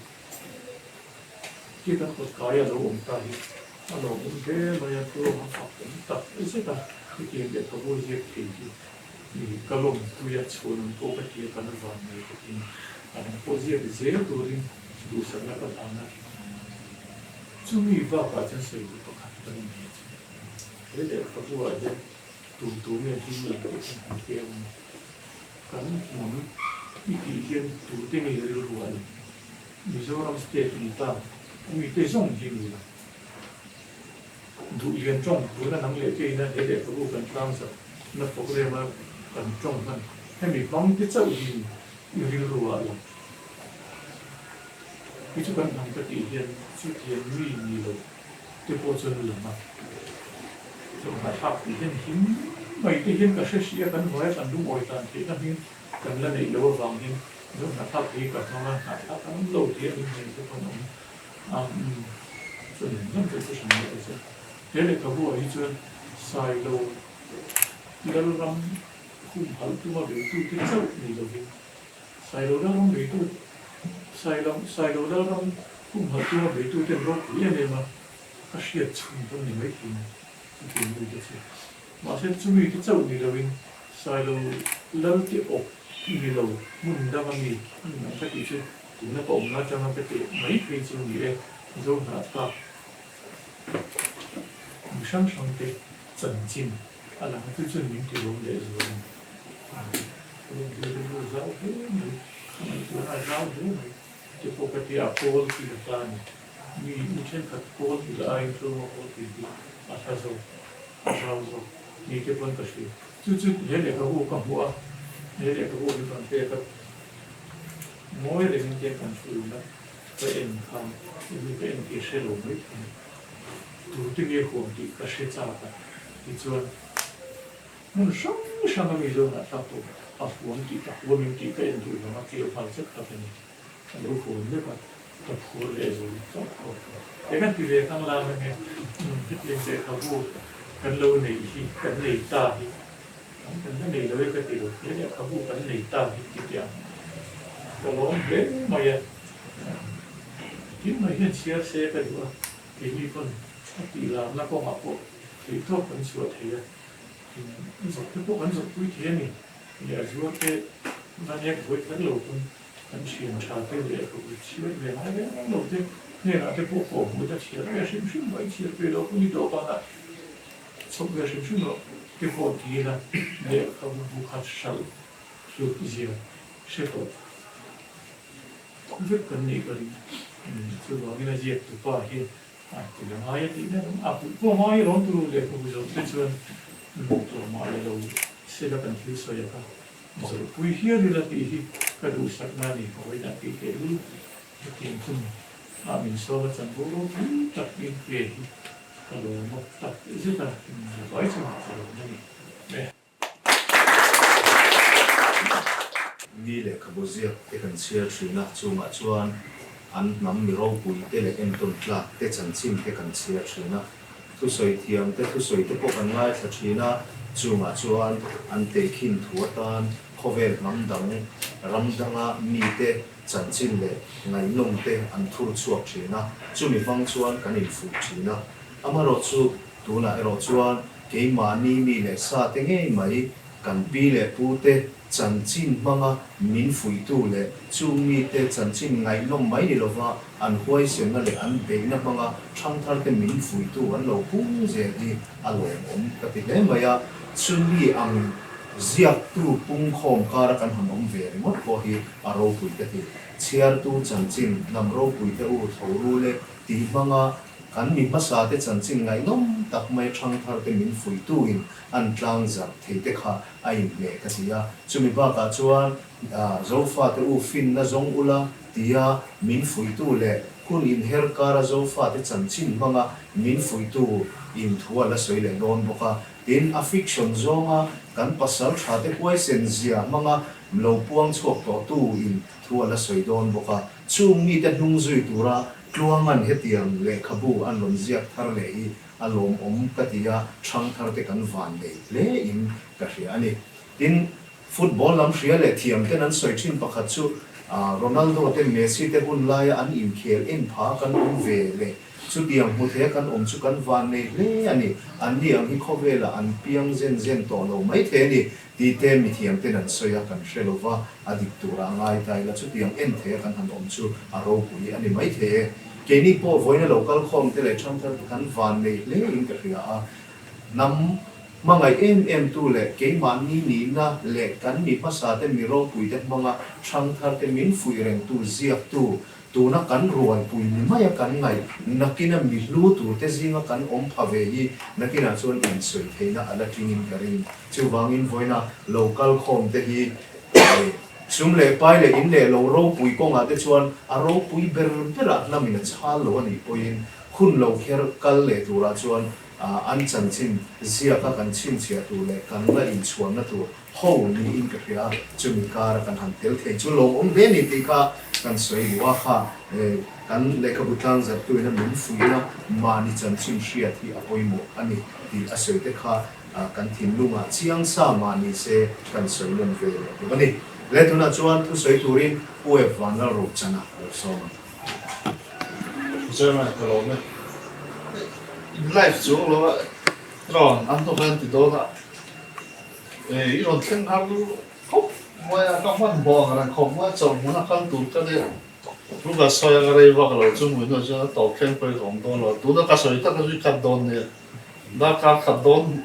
khi kan kawt kaia lo awm ta hi a lawmawm hle mai a, tluang a fak awm tak zet a, chutiang lehkhabu ziak thei hi ka lawmpui a, chhuanawm pawh ka ti a, kan van nei ka ti a ni. A dang pawh ziak zel turin duhsakna ka hlan a. Chumi bakah chuan sawi duh pakhat ka ni mai chu. He lehkhabu ah hian tum tu nge hlim lang tih kan han keu ang a. Kan hnam i tih hian tute nge rilru a ni? Mizoram state ni ta mite zawng hi ni lo. Duh lian tawng tuna nang leh keina he lehkhabu kan tlangzak na program a kan tawng hman hemi hmang te chauh hi i rilru ah lang. Hi chu kan hnam ka tih hian chutiang mi ni lo te pawh chuan a lang a. Zohnahthlak tih hian him mai te hian ka hre hrih a, kan hnuaia kan lungawi tan theihna hming kan la neih loh avang hian Zohnahthlak hi ka hmang a, hnahthlak an awm lo tih a min hmel te pawh an awm a, umm chuan eng lam chu hran leh ta che. He lehkhabu ah hi chuan Sailo Lalram humhalh tuma beitute chauh ni lovin Sailo Lalram beitu Sailo Sailo Lalram humhalh tuma beituten ropui em em a ka hriat chhun pawn ni mai thei chutiang mite chu. Mahse chumi te chauh ni lovin Sailo Lal te awp ni lo hmun danga mi hmun ang ka tih chu tuna ka awmna atanga ka teh mai phei chu ni e Zohnahthlak Mi hrang hrang te chanchin a lang chu chuan min ti lawm leh zual a ni. Ka lawm hle rilru zau hle mai, ka ngaihtuahna a zau hle mai te pawh ka ti a, kawl kil a ta a ni. Mi mi thenkhat kawl kil aiin tlawma kawl kil hi a hla zawk, a zau zawk ni te pawn ka hria. Chu chu he lehkhabu ka hmuh a, he lehkhabu min rawn pek a, ngawi rengin tiang kan thu a. Ka en khan eng ka en tih hre lo mai thei. Tute nge huam tih ka hre chak a, tichuan hmun hrang hrang a mi zawnah thlak tawh a huam tih ka huam em tih ka en duh vang a keu nghal zet kha ka ni. A lo huam vek a, ka phur leh zul tawp tawp. Eng a ti ve khang lang ange, hetiang lehkhabu kan lo neih hi, kan nei ta hi. Kan kan la nei lo e ka ti lo, he lehkhabu kan nei ta hi ti teh ang. Ka lawm hle mai a, tin mai hian chhiar se ka duh a, keini pawn a tih larna kawngah pawh theihtawp kan chhuah thei a, tin zawk te pawh kan zawk pui thei a ni. Leh a zuar te va nek buai kher lo pawn kan thian tha te lehkhabu chhiar ve ngai reng lo te hnenah te pawh kawhhmuh te chhiar ve hrim hrim mai chhiar ve lo pawn i dawhkanah Chhawk ve hrim hrim rawh ti pawh ti ila lehkhabu bu khat hralh hlut zia hre tawh vek kan nih ka ring. Chuvangin a ziak tupa hi a ti la ngai a tih nen a puih pawh ngai alawm turu lehkhabu zawh te chuan tlawmah la lo sela kan thil sawi a kha zawhpui hial ila tih hi ka duhsakna a ni ka hawidah tih tehlul hetiang hun ah min sawm a chanvo ropui tak in pe hi Ka lawm a tak zet a, vai chungah ka lawm a ni e. Mi lehkhabu ziak te kan chhiar thin a, chungah chuan an hnam mi ropui te leh entawn tlak te chanchin te kan chhiar thin a, thusawi thiam te thusawi te pawh kan ngaithla thin a, chungah chuan an tehkhin thu atan khawvel hnam dang ram danga mite Chanchin leh ngaihnawm te an thur chhuak thin a, chumi hmang chuan kan infuh thin a. Amaherawh chu tunah erawh chuan keimahni mi leh sa te ngei mai kan pi leh pu te chanchin hmanga min fuihtu leh chung mite chanchin ngaihnawm mai ni lova an huaisenna leh an beihna hmanga thangthar te min fuihtu an lo pung zel hi a lawmawm ka ti hle mai a. Chumi ang ziaktu pungkhawm kara kan han awm ve ringawt pawh hi a ropui ka ti. Chhiartu chanchin hnam ropui te u tho rul e tih hmanga kan mi hmasa te chanchin ngaihnawm tak mai thangthar te min fuihtuin an tlang zarh thei te kha a inhmeh ka ti a. Chumi bakah chuan Zofa te u finna zawng ula tia min fuihtu leh hun inher kara Zofa te chanchin hmanga min fuihtu in thu a la sawi leh dawn bawk a. Tin, a fiction zawnga kan pasal tha te huaisen zia hmanga lo puang chhuak tawh tu in thu a la sawi dawn bawk a. Chung mite hnung zui tura Tluanga'n hetiang lehkhabu an rawn ziak thar leh hi a lawmawm ka ti a, ṭhangthar te kan van nei hle in ka hria a ni. Tin, football lam hria leh thiam ten an sawi ṭhin pakhat chu Ronaldo te Messi te hun laia an inkhel en pha kan awm ve leh Chutiang hmu thei a kan awm chu kan van nei hle a ni. Anni ang hi khawvelah an piang zen zen tawh lo mai thei a ni tih te mithiam ten an sawi a, kan hre lo va, a dik turah a ngai ta ila chutiang en thei a kan han awm chu a ropui a ni mai thei e. Keini pawh vawiina lo kal khawm te leh ṭhangthar te kan van nei hle in ka hria a, hnam hmangaih em em tu leh keimahni nihna leh kan mi hmasa te mi ropui te hmanga ṭhangthar te min fuih rengtu ziaktu Tuna kan rualpui ni maia kan ngaih nakina mi hlu turte zinga kan awm pha ve hi nakinah chuan insawi theihna a la tlingin ka ring. Chuvangin vawiina lo kal khawm te hi sum leh pai leh in leh lo ropui kawngah te chuan a ropui ber berah hnamin a chhal lo a nih pawhin. Hun lo kher kal leh turah chuan an chanchin ziaka kan chhinchhiah tur leh kan la inchhuanna tur ho niin ka hria a, chumi kara kan han tel thei chu lawmawm hle ni tih kha kan sawi duh a, kha kan lehkhabu tlangzarhtuina min fuihna mahni chanchin hriat hi a pawimawh a ni tih a sawi te kha kan thinlungah chiang sa mahni se kan sawi nawn ve leh bawk a ni. Le tunah chuan thusawi turin Pu Ep Vanlalrochana lo sawm ang. Chairman ka lawm e. In live chuang lo a rawn an hnawk an ti dawn a. I rawn thleng har khawp mai a, ka hman bawng reng khawp mai a, chawlh hmun a kal tur ka nia. Thu ka sawi a ka rei vak lo chu mui hnuah chuan a tawp thleng pawhin ka awm dawn lo. Tuna ka sawi tak a zui khat dawn nia. Darkar khat dawn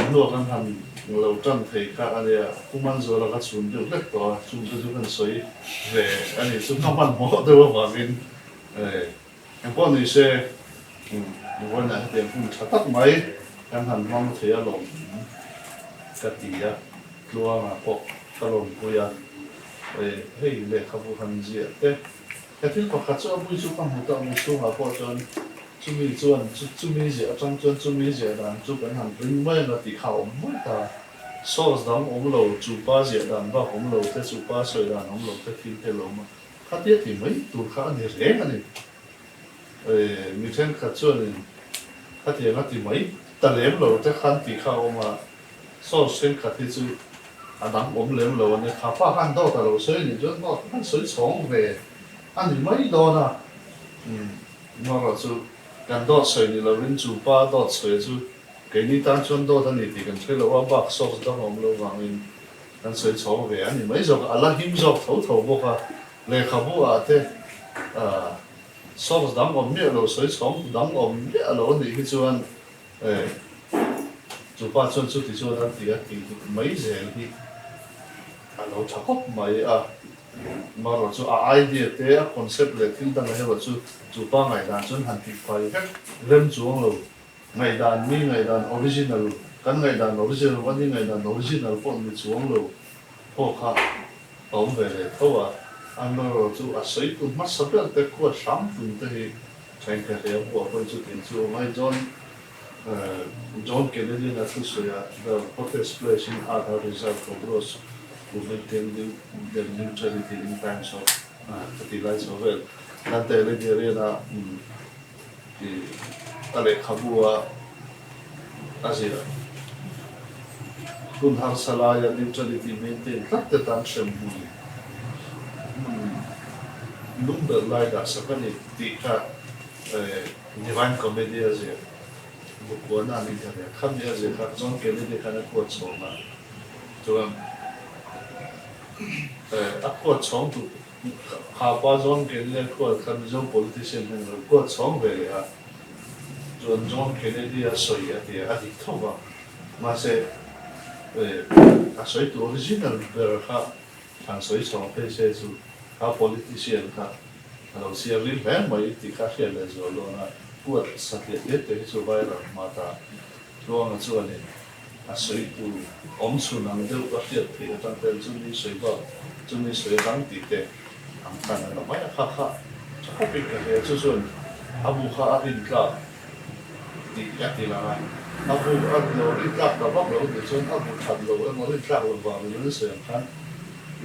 hnuah kan han lo tan thei kha a nia. Pu Manzuala ka chhun deuh hlek tawh a, chung te chu kan sawi ve a ni. Chu ka hmanhmawh deuh avangin engpawh ni se vawiinah hetiang hun tha tak mai kan han hmang thei alawm ka ti a, Tluanga pawh ka lawmpui a, hei lehkhabu han ziah te. Ka thil pakhat chu a bui chu ka hmu ta, mu chhungah pawh chuan chumi chuan chumi ziah atang chuan chumi ziah dan chu kan han ring mai ang a tih kha a awm mai ta. Source dang awm lo, chu pa ziah dan bak awm lo te, chu pa sawi dan awm lo te thil te lo awm a, khatia ti mai tur kha a ni reng a ni. Mi thenkhat chuanin khatiang a ti mai ta lem lo te khan tih kha a awm a, Source thenkhat hi chu a dang awm lem lo a nia, kha pa khan dawt a lo sawi nih chuan dawt khan sawi chhawng ve a ni mai dawn a, amaherawh chu kan dawt sawi ni lovin chu pa dawt sawi chu keini tan chuan dawt a ni tih kan hre lo a, bak source dang a awm lo vangin kan sawi chhawng ve a ni mai zawk a, a la him zawk tho tho bawk a, lehkhabu ah te source dang awm miah lo sawi chhawng dang awm miah lo a nih hi chuan E, chu pa chuan chuti chuan an ti a tih duk mai zel hi a lo tha khawp mai a. Amaherawh chu a idea te, a concept leh thil dang erawh chu chu pa ngaihdan chuan han tih fai vek rem chuang lo. Ngaihdan mi ngaihdan original, kan ngaihdan original a ni ngaihdan original pawh ni chuang lo pawh kha a awm ve leh tho a. Amaherawh chu a sawi tu hmasa ber te khuat hram tum te hi Thank you, a buah pawhin chutin chu awm ai John John Kennedy-in a thusawi a, The hottest place in earth are reserved for those who maintain their neutrality in times of ka tih lai chho vel. Dante Alighieri-a a lehkhabu a a ziah hun harsa laia neutrality maintain tlat te tan hremhmun hmun lung belh lai dah sak a ni tih kha Divine Comedy a ziah Bukuana a nih kha nia. Khami a ziah kha John Kennedy khan a kuat chhawng a, chuan a kuat chhawng duh Kha pa John Kennedy a kuat kha Mizo politician hian a lo kuat chhawng ve leh a, chuan John Kennedy a sawi a ti a, a dik tho va. Mahse, a sawi tu original ber kha han sawi chhawng phei se chu kha politician kha a lo chhiar rim hle mai tih kha hriat leh zual dawn a, kuat satliah te te hi chu viral hma ta. Tluanga chuanin a sawi tur awm chhun ang deuh a hriat theih atang ten chumi sawi bak chumi sawi atang tih te ang khan an la mai a, kha kha tha khawpin ka hria chu chuan a bu kha a rin tlak tih a ti lang a, a bu a lo rin tlak ta vak lo nih chuan a bu that lo emaw rin tlak lo vang ni lovin sawi ang khan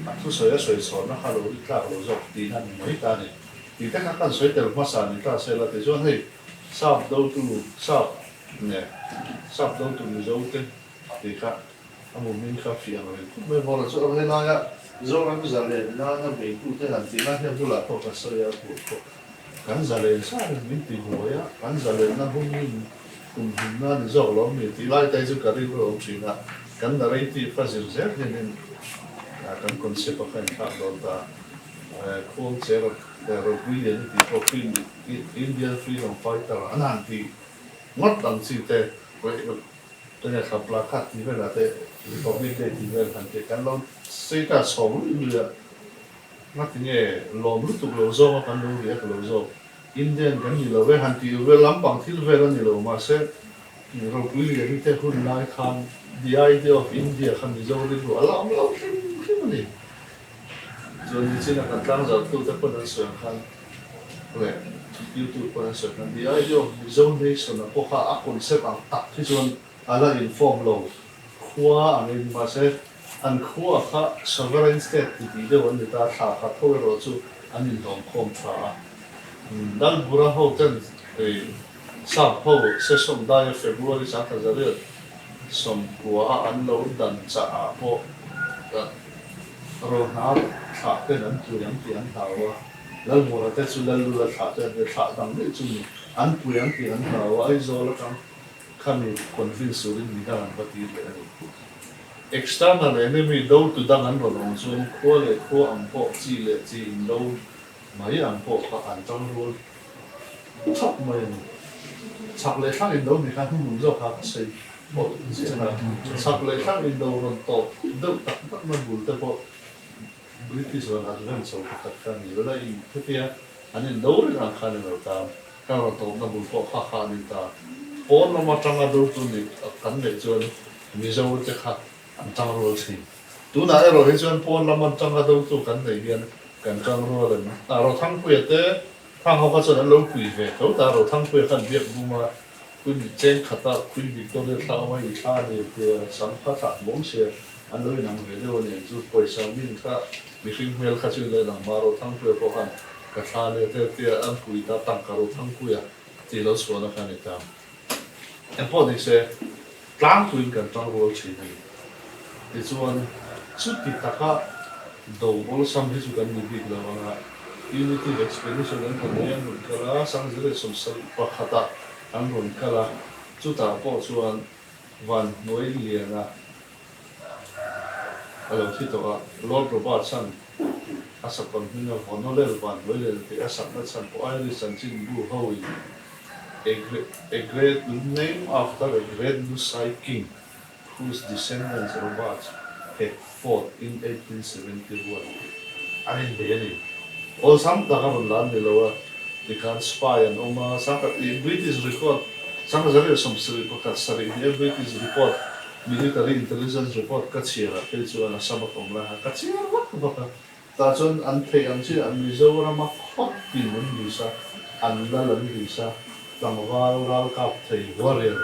a thusawi a sawi chhawnna kha lo rin tlak lo zawk tihna ni mai ta a ni tih te kha kan sawi tel hmasa ni ta se la tichuan hei sap dotu sap Nge, sap do tur Mizo te tih kha a mu hming kha fiah ang reng khawp mai. Vawra chu a helaia Zoram zalen nana beitute han tih lai hian bulah pawh ka sawi a tur pawh kan zalen sa reng min ti buai a, kan zalenna humhim kumhimna a ni zawk lo mi tih lai te hi chu ka rilru a awm thin a, kan narrative a zir zel hianin kan concept a kha inthlak dawn ta. Khuangcher ropui lian i tih pawh Indian freedom fighter an han tih Ngawt ang chi te, enge kha placard tih velah te Republic Day tih vel han tih kan lo sei ta chhawng luih luih a, ngati nge lawm lutuk lo zawng a kan lo riak lo zawk, Indian kan ni lo e han tih vel lampang thil vel a ni lo mahse ropui lian te hun lai khan the idea of India kha Mizo rilru a la awm lo hrim hrim a ni. Chuan nichina kan tlangzarhtute pawn an sawi ang khan. leh YouTube pawn an sawi khan the idea of Mizo nation a pawh kha a concept ang tak hi chuan a la inform lo khua angin mahse an khua kha sovereign state ti tih deuh an ni ta thla khat ho erawh chu an inhlawm khawm tha a. Lalbura ho ten Sap ho session daia February 19 90 a an lo dan chah ah pawh Rohna thlah ten an pui ang tih an hlau a, Lalmura te chu Lallula thlah te an ni, thlah dang daih chu ni, an pui ang tih an hlau a, Aizawl atang khami convince turin midang an va tir leh a ni. External enemy do tu dang an rawn awm chuan khua leh khua ang pawh chi leh chi in do mai ang pawh kha an tang rual thap mai a ni. Chhak leh thlang indo ni kha hnuhnung zawk kha ka sawi pawh chiah a, chhak leh thlang indo rawn tawp deuh tak tak na bul te pawh British rawn advance ho pakhat kha a ni lo la, in hetia an indo reng ang khan ilo ta, kan rawn tawpna bul pawh kha kha a ni ta. Pawn lam atanga dotu nih kan neih chuan Mizo te kha an tang rual thin. Tunah erawh hi chuan pawn lam atanga dotu kan neih hian kan tang rual em? Rothangpuia te Khang ho kha chuan an lo pui ve tho ta, Rothangpuia khan biak bum a, Queen cheng khata Queen Victoria thla awm a i thla a ni tia sam kha thlah hmuam sia, an lo inang ve deuh a ni ang chu, pawisa min kha mihring hmel kha chu ilo inang mah Rothangpuia pawh khan ka thla a nia te tia an pui ta tangka Rothangpuia tih lo chhuahna kha a ni ta. Engpawh ni se, tlangpuiin kan tang rual thin a ni. Tichuan, chuti taka do awlsam hi chu kan ni bik lo ang a, Punitive Expedition an rawn nei an rawn kal a, Sangzir leh 71-ah an rawn kal a, chutah pawh chuan van hnuai liana a lo thi tawh a, Lord Roberts-a'n a sakawr hminga Vonolel van hnuai liana tih a sakna chhan pawh Irish chanchinbu hoin A great name after a great Lusai king whose descendants Roberts had fought in 1871 an inbei a ni. Awlsam tak a rawn la an ni lo a, tikhan spy an awm a, sangkhat i British record 1971 hnih a British report military intelligence report ka chhiar ah phei chuan Assam a ka awm lai kha ka chhiar vak vak a, Tah chuan an theih ang chiah Mizorama khawt tin an lis a, an lal an lis a, tlangval ralkap thei warrior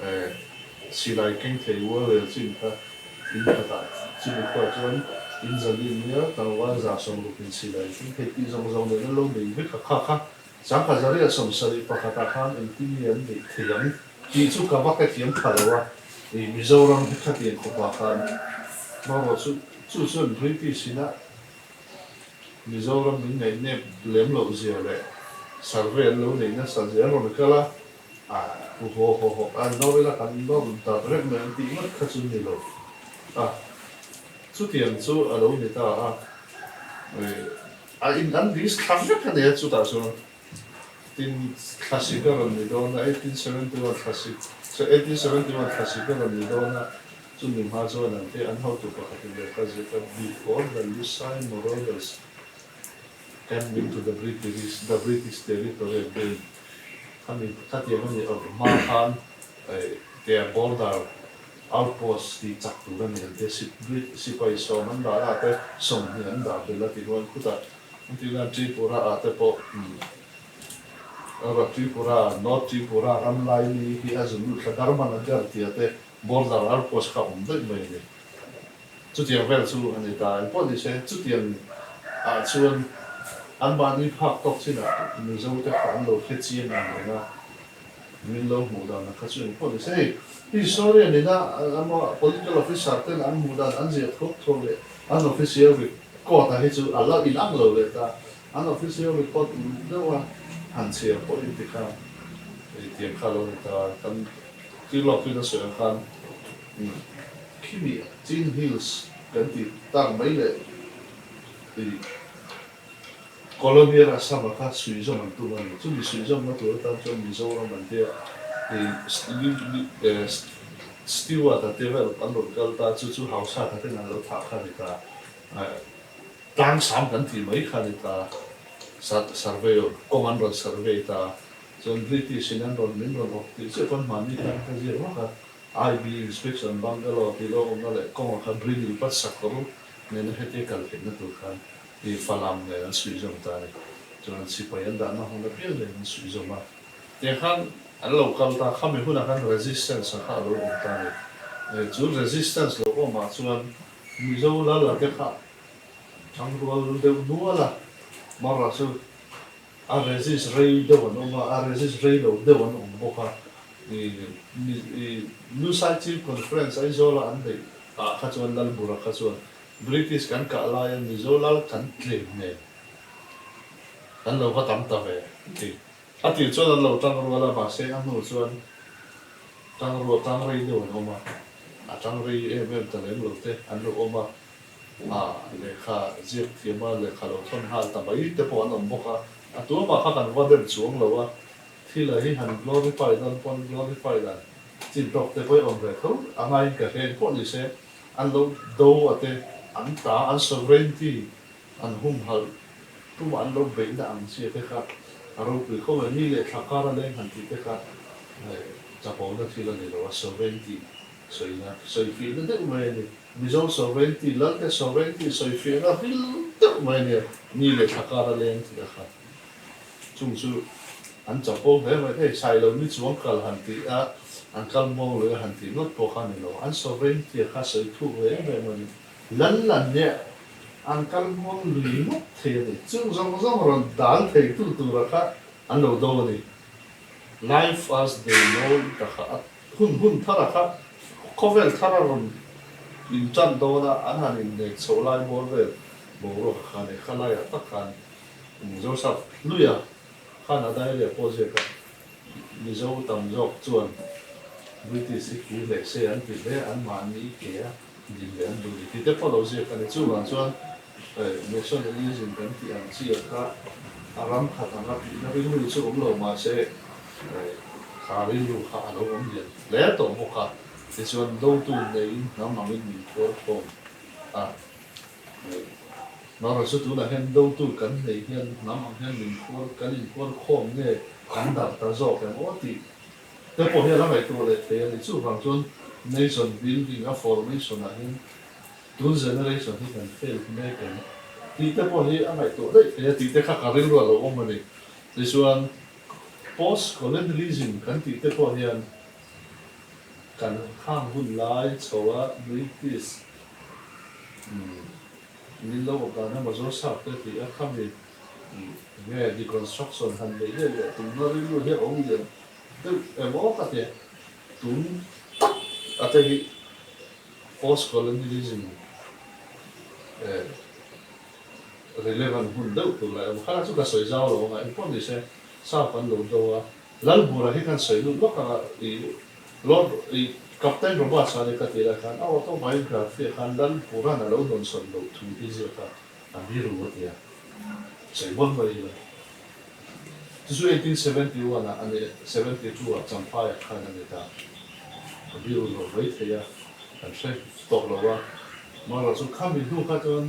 eh silai keng thei warrior chin kha in khatah chumi khuaah chuan in zali nia tlangval 60 in silai keng thei tih zawng zawng nen an lo nei vek a, kha kha 1971 ah khan engtin nge an neih thei ang tih chu ka va hrethiam pha lo a, ih Mizoram hi khatiang khawpah khan hmanraw chu chu chuan British ina Mizoram min ngaihnep lem loh zia leh survey an lo neih nasa zia an rawn kal a, ah haw haw haw an nawr ila kan nawr darh reng mai ang tih ngawt kha chu ni lo a, chutiang chu a lo ni ta a, ih. A in an list thla vek a nia chutah chuan tin thlasik a rawn ni dawn a, 1871 thlasik, so 1871 thlasik a rawn ni dawn a, chumi hma chuan an te an hotu pakhatin lehkha ziak a Before the Lusai Marauders came into the British the British territory again khami khatiang a nih hma khan their border Outpost tih chak tur a ni ang te, sipai sawm an dah lah te, 20 an dah belh a ti huan khutah an tih nan Tripura ah te pawh Tripura, North Tripura ram lai mi hi a zun lut thla Dharmanagar tia te border outpost kha awm daih mai a ni. Chutiang vel chu a ni ta. Engpawh ni se, chutiang ah chuan anmahni phak tawk chinah Mizo te kha an lo hre chiang ang reng a. Min lo hmuh dan a kha chu engpawh ni se hei historian ina ama political officer ten an hmuh dan an ziah thuak thuak leh an official record a hi chu a la inang lo leh ta an official record uluk deuh a han chhiar pawh in ti khan hei tiang kha lo ni ta kan thil lawk in a sawi ang khan khimi Chin Hills kan tih tak mai leh ih Colonial Assam a kha suihzawm an tum a ni. Chumi suihzawmna tur atan chuan Mizoram an tia ih Stewart a te vel an rawn kal ta, chu chu Hausa kha ten an lo thah kha a ni ta. Tlangsam kan tih mai kha a ni ta. Surveyor kawng an rawn survey ta. Chuan British in an rawn min rawn awk tih chiah pawn hmanni khan ka ziak vak a. IB Inspection Bungalow tih lo awmna leh kawngah khan Brinil Pat Sakawr nena hetia kal theihna tur khan i Falam nen an suih zawm ta a ni. Chuan sipai an dahna hmun apiang nen an suih zawm a. Tiang khan an lo kal ta, khami hunah khan resistance a kha a lo awm ta a ni. Chu resistance lo awmah chuan Mizo lal a te kha tangrual deuh nual a, mara chu a resist rei deuh an awm a, a resist rei lo deuh an awm bawk a. Lusai Chief Conference Aizawla an neih ah kha chuan Lalbura kha chuan British kan kah laia Mizo lal kan tlem nen kan lo va tam ta ve a ti. A tir chuan an lo tang rual a, mahse a hnu chuan tang rual tang rei deuh an awm a, a tang rei em em ta lem lo te an lo awm a, a lehkha ziak thiam a lehkha lo thawn nghal ta mai te pawh an awm bawk a, a tuamah kha kan va dem chuang lo a, thil a hi han glorify dawn pawn glorify dan chin tawk te pawh hi awm ve tho a ngaiin ka hre pawh ni se, an lo do a te an ta an sovereignty An humhalh tumah an lo beihna ang chi te kha a ropui khawp mai. Ni leh thla kar a leng han tih te kha chapona thil a ni lo a, sovereignty sawina, sawifiahna deuh mai a ni. Mizo sovereignty, Lalte sovereignty sawifiahna ril deuh mai a nia, ni leh thla kar a leng tih te kha. Chung chu an chapo hle mai. Hei Sailo ni chuang kal han tih a, an kal muang lui a han tih ngawt pawh kha a ni lo. An sovereignty a kha sawi thuk ve em em a ni. Lal an nia, an kal muang lui ngawt thei a ni. Chung zawng zawng rawn dal thei tu tura kha an lo do a ni. Life as they know it a kha a hun hun thar a kha khawvel thar a rawn in tan dawn a, an han in nek chho lai bawr vel boruak a kha a ni. Kha laiah tak khan Joseph Hluia khan a diary a pawh ziak a, Mizo tam zawk chuan British hi kir leh se an ti hle, anmahni ke a din leh an duh ni tih te pawh lo ziak a ni. Chuvang chuan nationalism kan tih ang chi ah kha a ram khat anga tihna rilru chu awm lo mahse kha rilru kha a lo awm lian hle tawh bawk a. Tichuan dotu neiin hnam angin min phuar khawm a. Mara chu tunah hian dotu kan nei hian hnam ang hian min phuar kan inphuar khawm nge kan darh ta zawk em aw tih te pawh hi a la ngaihtuah leh thei a ni. Chuvang chuan nation building a formation ah hian tun generation hi kan fail mek em tih te pawh hi a ngaihtuah daih thei a tih te kha ka rilru a lo awm a ni. Tichuan post colonialism kan tih te pawh hian kan khang hun lai chho a British min lo awm dan emaw Joseph te tih a khami nge deconstruction han neih leh leh tumna rilru hi a awm lian deuh emaw ka ti a, tum tak a te hi post colonialism relevant hun deuh tur lah emaw kha chu ka sawi zau lo anga engpawh ni se sap an lo do a. Lalbura hi kan sawi lut lawk ang a, i Lord i Captain Roberts a ni ka tih lai khan a autobiography ah khan Lalbura'n a lo dawnsawn loh thu hi ziak a, a biru a ti a, sawi bawn mai ila. Chu chu 1871 ah a ni, 72 ah Champhai ah khan a ni ta. A biru lo mai thei a, kan hre tawh lo a, amaherawhchu chu khami hnu kha chuan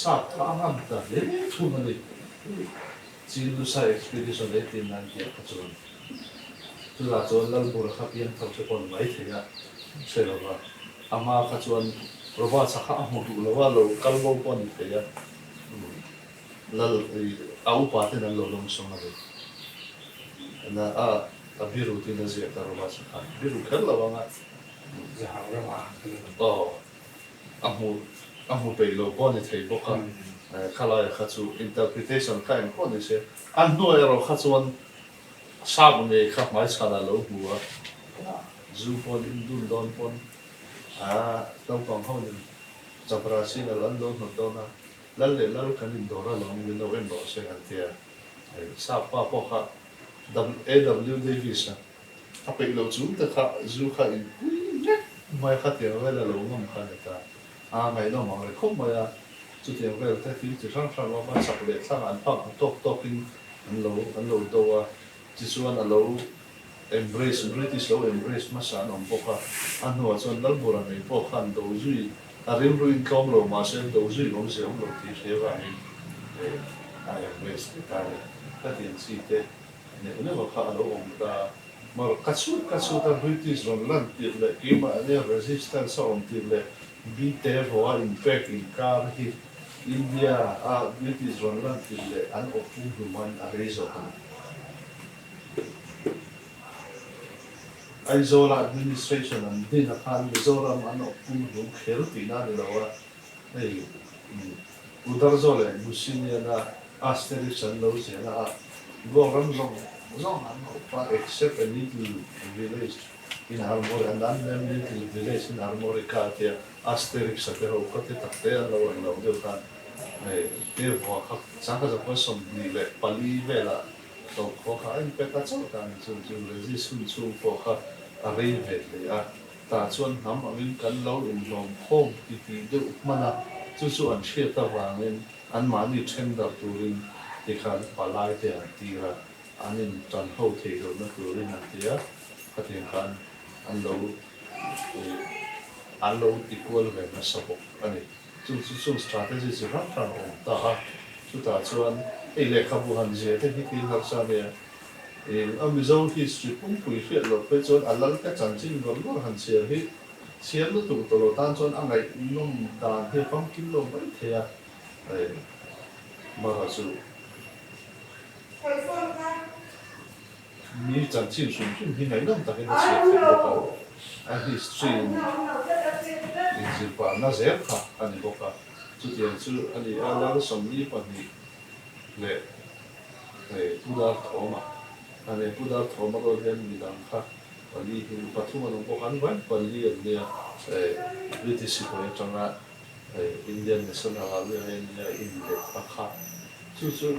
sap kha a ngam ta hle thung a ni. Chin Lusai Expedition 1890 ah kha chuan chutah chuan Lalbura kha piangthar te pawh ni mai thei a, hre lo va, a hma kha chuan Roberts-a kha a hmu duh lo a, lo kal bo pawh ni thei a, Lal a upa ten an lo lawm sawng a ni. Na a a biru tin a ziak a Roberts-a kha biru kher lo ang a. Zahau ramah a ni. Aw. A hmu a hmu peih lo pawh a ni thei bawk a, khalaia kha chu interpretation kha eng pawh ni se, a hnuai erawh kha chuan sap ngei kha hmaichhanah lo hmu a, zu pawn in dun dawn pawn a naupang ho nen chapra signal an lo hnawt dawn a, lal leh lal kan indawr alawm min lo en rawh se an ti a, sap pa pawh kha AW Davis a. A peih loh chung te kha zu kha in pui vek mai kha tiang vel a lo ngam kha a ni ta. A ngaihnawm ang reng khawp mai a, chutiang vel te thil chi hrang hrang awm a, chak leh thlang an phak ang tawk tawk in an lo an lo do a, tichuan a lo embrace British lo embrace hmasa an awm bawk a, a hnuah chuan Lalbura ngei pawh khan do zui a rilru in tlawm lo mahse do zui awmzia awm lo tih hre vangin a embrace leh ta a ni. Khatiang chi te Neuh neuh a kha a lo awm ta. Mar ka chhut ka chhut a British rawn lan tirh leh keimah ania resistance a awm tirh leh Bite vaw a inpek inkar hi India a British rawn lan tirh leh an awp pumhlum an a rei zawk a ni. Aizawl-a administration an din a khan Mizoram an awp pumhlum kher tihna a ni lo a, hei Udarzo leh Lucinian-a Asterix an lo ziahna ah Goa ram zawng zawng an awp a except a little village in Armori an unnamed little village in Armorica tia Asterix-a te ho khaw te tak te an lo ang lo deuh khan hei te vua kha 1924 velah hlauhkhawh kha a inpe ta chauh ta a ni chu chu resist hun chhung pawh kha a rei ve hle a tah chuan hnam angin kan lo inhlawm khawm ti tih deuh hman a chu chu an hriat avangin anmahni then darh turin tikhan palai te an tir a an in tan ho theih lohna turin an ti a khatiang khan an lo an lo ti kual ve nasa bawk a ni. Chung chu chung strategy chi hrang hrang a awm ta a, chutah chuan hei lehkhabu han ziah te hi thil harsa a nia. Eng a Mizo history pumpui hriat loh phei chuan a lal te chanchin ngawr ngawr han chhiar hi chhiar lutuk tawh lo tan chuan a ngaihnawm dan hi a famkim lo mai thei a, mara chu. Mi chanchin hrim hrim hi ngaihnawm takin a chhiar theih bawk a, a history in inzir pahna zel kha a ni bawk a. Chutiang chu a ni a, Lal 42 leh hei Pu Darthawma a ni. Pu Darthawma rual hian midang kha pali hi pathum an awm bawk a, an vai pali an nia. British sipai atanga hei Indian National Army a nia inlet a kha chu chu.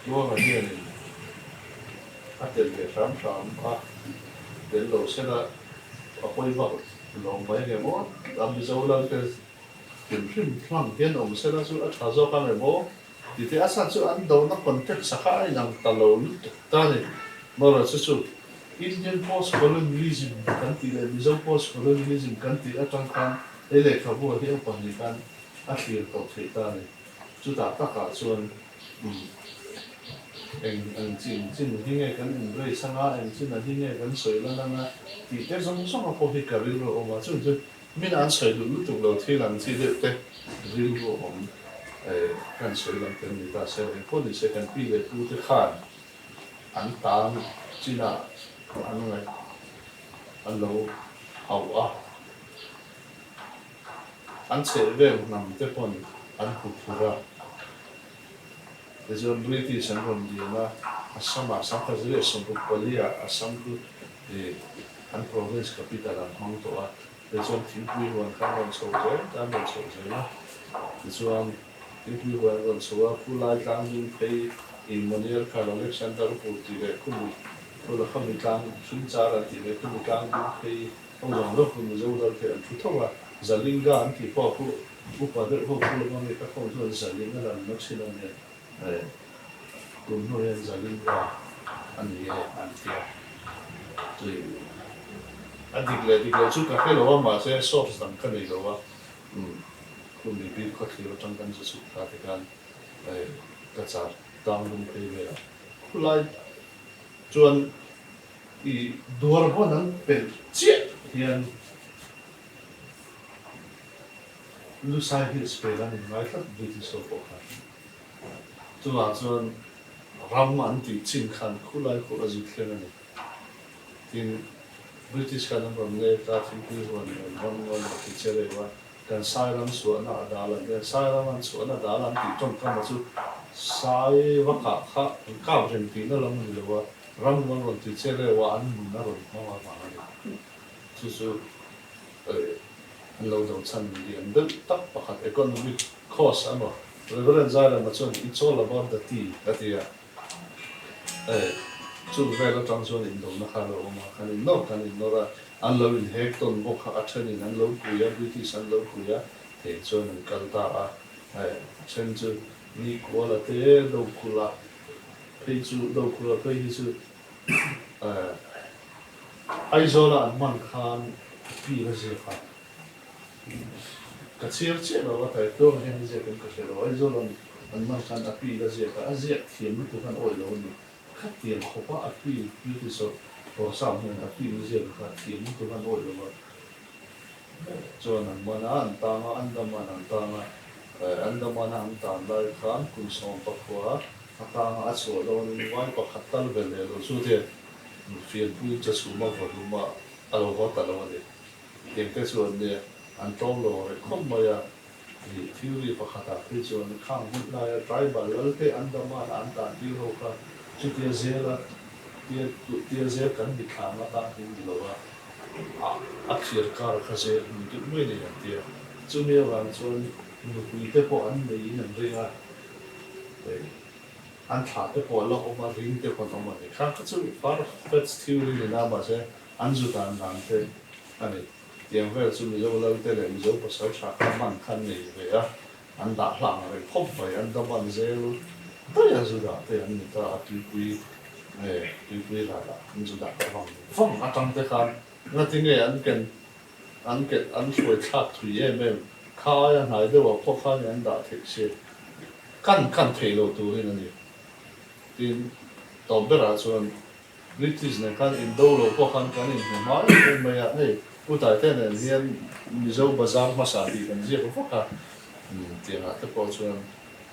Tluanga hianin a tel ve hram hram a, tel lo sela a pawi vak lo mai nge maw? A Mizo lal te hrim hrim hlang hian awm sela chu a tha zawk ang emaw ti te a chhan chu an dona context a kha a inang ta lo lutuk ta a ni. Amaherawhchu chu Indian post colonialism kan tih leh Mizo post colonialism kan tih atang khan he lehkhabu ah hi a 2 khan a thlir tawh theih ta a ni. Chutah takah chuan eng eng chin chin hi nge kan embrace anga, eng chin a hi nge kan sawi lan anga tih te zawng zawng a pawh hi ka rilru a awm a. Chung chu min an sawi duh lutuk lo thil ang chi deuh te rilru a awm kan sawi lang tel ni ta se, engpawh ni se kan pi leh pu te khan an tan chinah an ngaih an lo hauh a. An chhehvel hnam te pawn an hmu phur a. Tichuan British an rawn lian a, Assam-ah 1964 ah Assam chu an province capital an hmang tawh a. Tichuan thingpui huan kha an rawn chho zel ta, an rawn chho zel a. Tichuan thingpui huan an rawn chho a, Khulai tlang ding phei i Monier Khal Alexander Pur tih leh Khumi, Khula Khami tlang Hringchar an tih leh Khumi tlang ding phei Ho zawng zawng chu Mizo lal te an thu tho a, Zalinga an tih pawh khu upa deuh ho khu lama mi ka khawm chuan Zalinga lan na thin a nia, eh tun hnu hian Zalinga a ni e an ti a, tui a dik leh dik loh chu ka hre lo a mahse source dang ka nei lo a, umm khu mi bil khawthlir atang kan zu chhuk thla te khan eh ka char tang lung phei vel a, khulai chuan I duar vawn an pelh chiah hian Lusai Hills pel an inngai tlat British ho pawh khan. Chuvang chuan ram an tih chin khan khulai khu a zut thleng a ni. Tin, British khan an rawn lek a, thingpui huan rawn ram ngawn a ti che reuh a, kan Sairam chhuahna a dal an ti a, Sairam an chhuahna dal an tih tawngkam a chu Sai va kah kha an kap reng tihna lam a ni lo a, Ram an rawn ti che reuh a, an nun a rawn hmang avang a ni. Chu chu an lo do chhan lian deuh tak pakhat economic cost emaw Reverend Zairama chuan it's all about the tea a ti a. Chung vel atang chuan indona kha a lo awm a, kan innawr kan innawr a, an lo inhek tawn bawk kha a thenin an lo pui a, British an lo pui a, heng chuan an kal ta a. A then chu Nikuala te, Dokhula Phei chu Dokhura phei hi chu Aizawla an hman khan a pil a ziak a, ka chhiar chiah lo a, Taitluanga hian a ziak em ka hre lo, Aizawl an hman khan a pil a ziak a, a ziak thiam lutuk khan awih lo a ni, khatiang khawpa a pil British Awrhsam hian a pil a ziak kha thiam lutuk khan awih lo a. Chuan an man a, an tang a, Andaman an tang a. Andaman a an tan lai khan kum 14 a tang a, a chhuah dawnin vai pakhat tal ve leh lo chu te fianpui chachhuma vaw hlum a, a lo haw ta lo a ni. Tiang te chu an nia, an tlawm lo reng khawp mai a. Ih theory pakhatah phei chuan khang hun laia tribal lal te Andaman a an tan tir ho kha chutia zela tia tia zel kan mitthlang atan hi ni lo a, a thliar kar kha zel hmun deuh mai nei an tia. Chumi avang chuan nupui te pawh an neiin an ring a, an thlah te pawh a la awm a, ring te pawh an awm a ni. Khang kha chu far fetched theory ni na mahse an zu dan dan te a ni. Tiang vel chu Mizo Lalte leh Mizo pasal tha kha man kha an nei ve a, an dah hlang reng khawp mai, an daman zel daih a zu dah te an ni ta a, tuipui nge tuipui ralah an zu dah ta vang vang atang te khan ngatinge an ken an ken an hruai thlak thui em em kha aia hnai deuh ah pawh khan an dah theih se kan kan theih loh turin a ni. Tin, tawp berah chuan British nen khan indo lo pawh khan kan inhmu hma em em mai a, hei Pu Taite nen hian Mizo bazar hmasa tih kan ziak vak a, tiangah te pawh chuan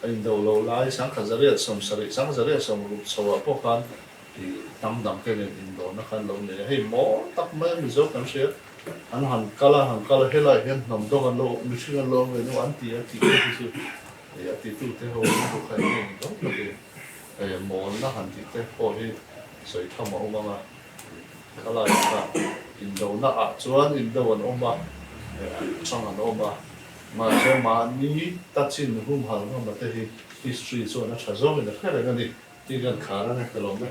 a indo lo lai 1770, 1760 chho ah pawh khan hnam dang te nen indona khan lo nei a, hei mawl tak mai a Mizo kan hria, an han kal a han kal a helai hian hnam dawng an lo mihring an lo awm ve nu an ti a tih te hi chu a titute ho an bu kha eng nge ni dawn tak e. Hei mawlna han tih te pawh hi sawi tham a awm ang a, khalai kha indona ah chuan indo an awm a, hrang an awm a, mahse mahni tachin humhal ngama te hi history chuan a tha zawngin a hre reng a ni tih kan khar ang e ka lawm e.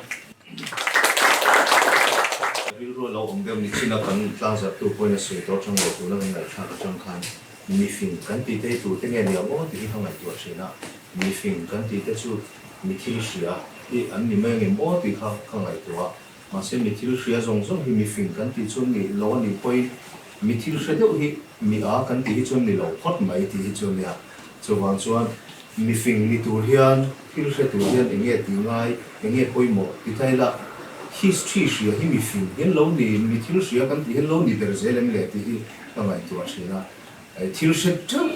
Rilru a lo awm deuh ni chin a kan tlangzarhtu pawhin a sawi tawh atang leh tuna kan ngaihthlak atang khan mifing kan tih te hi tute nge ni ang aw tih hi ka ngaihtuah thin a. Mifing kan tih te chu mi thil hria hi an ni mai angem aw tih kha ka ngaihtuah a, mahse mi thil hria zawng zawng hi mifing kan tih chuan ni lo a nih pawhin mi thil hre deuh hi mi a kan tih hi chuan ni lo phawt mai tih hi chu a nia. Chuvang chuan mifing ni tur hian thil hre tur hian eng nge tih ngai, eng nge pawimawh ti ta ila history hria hi mifing hian lo ni, mi thil hria kan tih hian lo ni ber zel em le tih hi ka ngaihtuah thin a. Thil hre teuh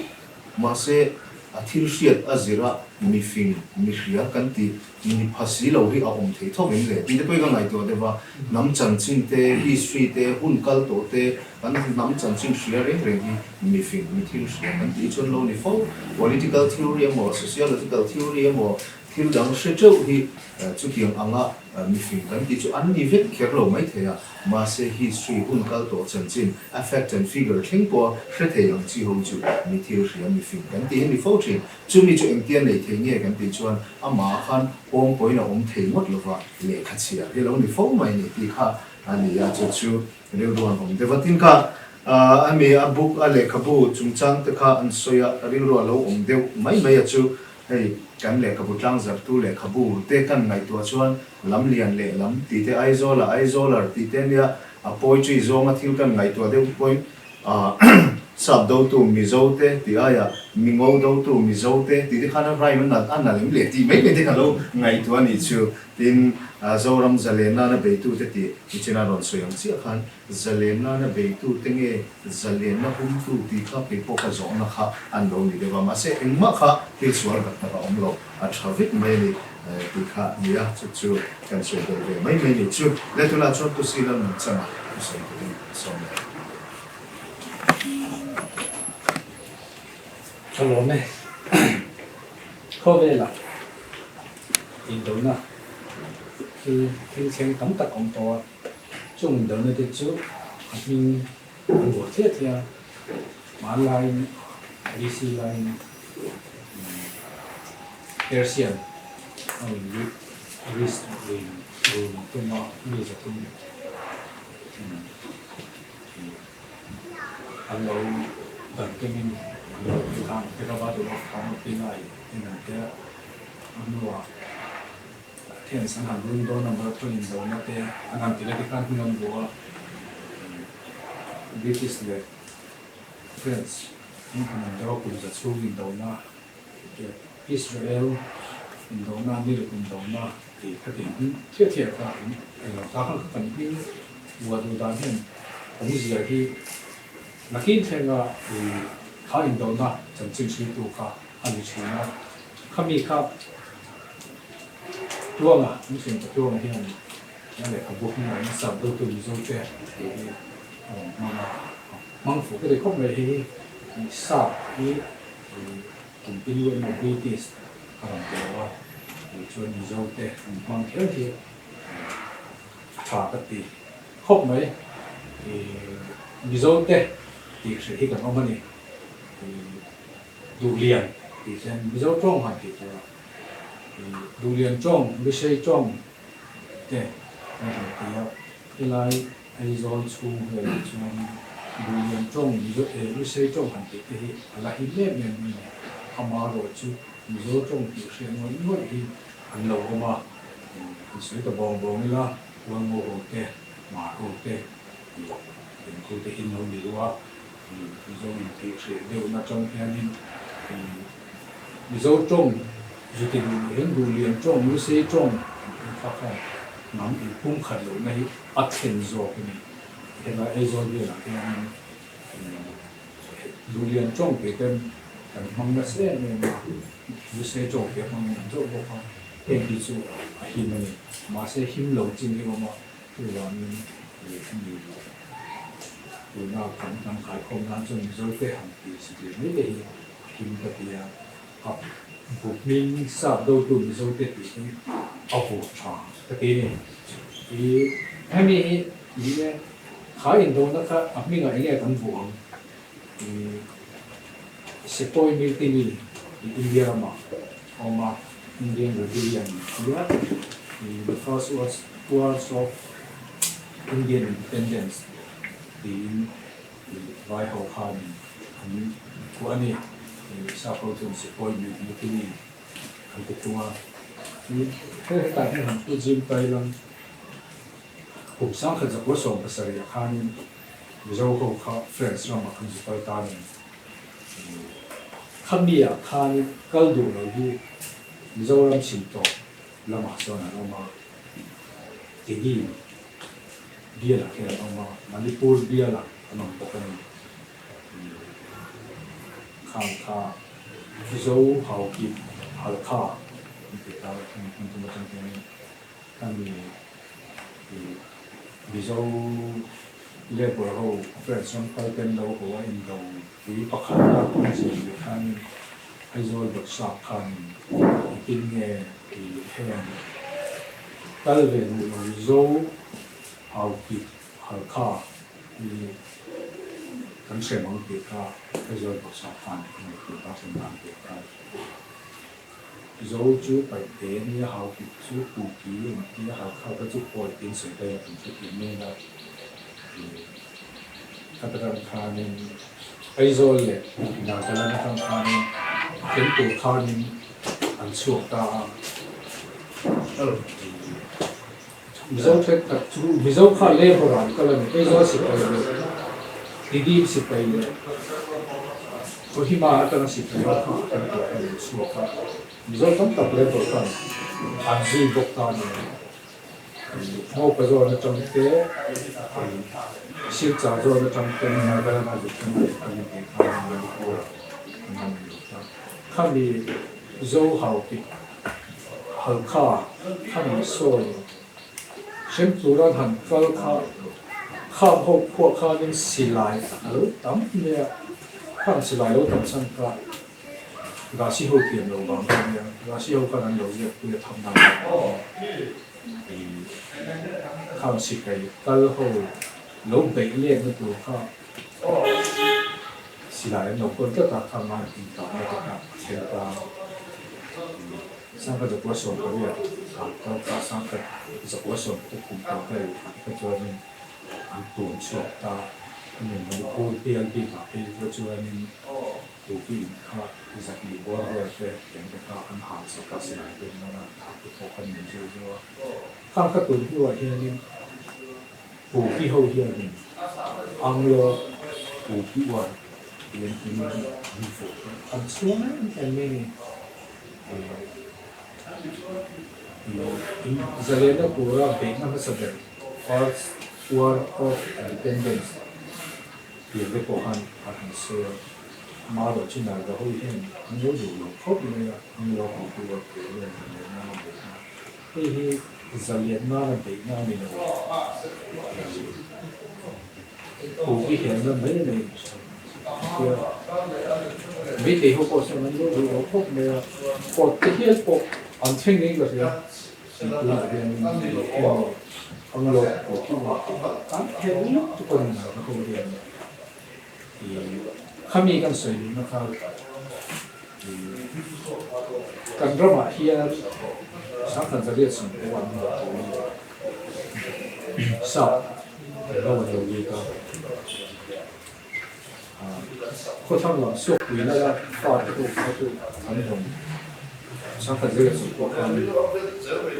Mahse, a thil hriat a zir a, mifing, mihria kan tih ni pha si lo hi a awm thei thawk em le? Tih te pawhin ka ngaihtuah deuh a, hnam chanchin te, history te, hun kal tawh te, kan hnam chanchin hria reng reng hi mifing, mi thil hria kan tih chuan lo ni fo. Political theory emaw, sociological theory emaw, thil dang hre teuh hi chutiang anga mifing kan tih chu an ni vek kher lo maithei a. Mahse history hun kal tawh chanchin, a fact and figure thleng pawha hre thei ang chi ho chu mi thil hria mi fing kan tih hi ni fo thin. Chumi chu engtia nei thei nge kan tih chuan amah khan pawng pawhin a awm thei ngawt lova lehkha chhiar hi lo ni fo mai ni tih kha a ni a, chu chu rilru an awm deuh a. Tin kha a mi a book a lehkhabu chungchang te kha an sawi a, rilru a lo awm deuh mai mai a chu Hei, kan lehkhabu tlangzarhtu lehkhabu te kan ngaihtuah chuan lam lian leh lam tih te Aizawla Aizawlar tih te nia a poetry zawnga thil kan ngaihtuah deuh pawhin Sap dotu Mizo te tih aia Mingo dotu Mizo te tih te khan a rhyme a nalh em leh tih mai mai te ka lo ngaihtuah a nih chu. Tin, Zoram zalen nana beitu te tih nichina rawn sawi ang chiah khan Zalen nana beitu te nge zalenna humtu tih kha kei pawh ka zawhna kha an lo ni deuh a, mahse engmah kha thil sual tak tak a awm lo, a tha vek mai a ni tih kha a ni a, chu chu kan sawi belh ve mai mai ni chu. Le tunah chuan Pu Sila nungchanga thu sawi turin an sawm leh. Tha lawm e. Khawvelah indona thil thil thleng tam tak awm tawh a. Chung indona te chu a hming an buah thliah thliah a, hmanlaiin BC laiin Persian a rawn lut Greece lui run tuma mi 300 an lo dan kengin an lo ti khan Battle of Thermopylae in an tia a hnuah Athens an han run dawn a, Marathon indona te an han ti leh te khan hming an vuah a, British leh French an han indo a, kum za chhung indona te, Israel indona, Niluk indona tih kha ti hming thiah thiah kha an eng lo ta khan kha kan hming vuah duh dan hian awmzia hi. Nakin thlenga i kha indona chanchin hriltu kha a ni thin a, khami kha Tluanga, min hriat ta Tluanga hian a lehkhabu hmingah hian Sap dotu Mizo te tih hi a rawn hmang a, hmang fuh ka ti khawp mai. Hei hi Sap hi kum tin lu emaw British a rawn ti lo a, chuan Mizo te an hmang kher hi a tha ka ti khawp mai. Mizo te tih hreh hi kan awm a ni. Duhlian tih hian Mizo tawng han tih tur a, Duhlian tawng, Lusei tawng te kan han ti a, helai Aizawl chhung velah chuan Duhlian tawng, Lusei tawng han tih te hi a la him em em mai a ni. Amaherawh chu Mizo tawng tih hriat ngawih ngawih hi an lo awm a, han sawi ta bawng bawng ila, Hualngo ho te, Hmar ho te tih engkhu te hi an lo ni luh a, Mizo intih hreh deuhna atang hianin Mizo tawng zu ti duh loh hian Duhlian tawng, Lusei tawng an tih kha khan hnam inpumkhat lohna hi a thlen zawk a ni. Helai Aizawl velah hianin Duhlian tawng tih ten kan hmang nasa em em a, Lusei tawng tih a hmang em zawk bawk a, heng hi chu a him a ni. Mahse him lo chin hi awm a, chuvangin hemi tuna kan hnam khaikhawm nan chuan Mizote han tih satliah mai te hi a him ka ti a, a bu hming sap dotu Mizote tih hi a vuah tha ka ti a ni. I hemi hi ni e, kha indona kha a hmingah enge kan vuah ang? I Sepoy Mutiny i India ramah a awm a, Indian Rebellion tia i the first wars of Indian Independence tiin i vai ho khanin an phuah a ni. I sap ho chuan Sepoy Mutiny an ti thung a. I he hetah hian han thu zim ta ila, kum 1917 ah khanin Mizo ho kha France ramah an zu kal ta a ni. Khami ah khanin kal duh lo hi Mizoram chhim tawp lamah sawn an awm a, Tedim bialah khian an awm a, Manipur bialah an awm bawk a ni. Khang kha Mizo Haokip Halkha an ti ta a, hmun thum atang hianin khami Mizo Labour ho French ram kal ten lo haw a indo pui pakhat a kawng zir leh khanin Aizawl Bawrhsap khanin engtin nge tih heng kal ve duh lo Zo Haukip Halkha hi kan hrem ang tih kha Aizawl Bawrhsap khan a ngaihtuah a hrem dan tih kha Zo chu paihte a nia, Haukip chu Kuki an tia, Halkha kha chu Pawi tiin sawi ta ila kan hrethiam mai a. Khata tang khanin Aizawl leh Nagaland atang khanin tel tur khanin an chhuak ta a. Mizo thenkhat chu Mizo kha labour ah an kal a ni, Aizawl sipai leh Tidim sipai leh Kohima atanga sipai ho kha an tur khan an chhuak a, Mizo tam tak labour khan an zui bawk ta a ni. Ngopa zawn atang te, Silchar zawn atang te Nagaland a zuk thleng leh kan inti khan Manipur ah an han lut a. Khami Zo hau tih Halkha khami sawi hrem tura an han kal kha kham ho khuah khanin silai a lo tam mai a, khang silai lo tam chhan kha Rasi ho thiam lo vang kha nia, Rasi ho khan an lo ziak pui a tham nan i khang sipai kal ho lo beih letna tur kha Silai an lo kawl tlat a, khang a inkahna te kha a thleng ta a. 1918 ah kal kha 1913 kum tawh vel ah te kha chuanin an tun chhuak ta a. Hemi Manipur bial bikah phei kha chuanin Kuki in kha 200 bawr vel te eng te kha an hal sak a, silai te an man a, thah te pawh kha ni zeuh zeuh a. Khang kha tun hnuah hianin Kuki ho hianin Anglo Kuki uar tih an tih hi an fuh tawh. An chhuang em em mai ni. In zalena tura beihna hmasa ber First War of Independence. Tiang te pawh khan an han sawi a, amaherawh chu Naga ho hian an lo duh lo khawp mai a, an lo haw tu a kei hian zalian nana beihna, hei hi zalian nana beihna a ni lo, Kuki hianna mai a nei tia Meitei ho pawh chuan an lo duh lo khawp mai a, court te hial pawh an thleng ngei ka hria. Tunah hianin emaw Anglo kan thelh lutuk a ni ka ho hian ih khami kan sawi duhna kha ih kan ramah hian Sangkhat Zariat Sawmkua an lo sap lo an lo lut a Khawthlang lam suakpui lala fate ho kha chu an rawn Sangkhat zela chu pawh khan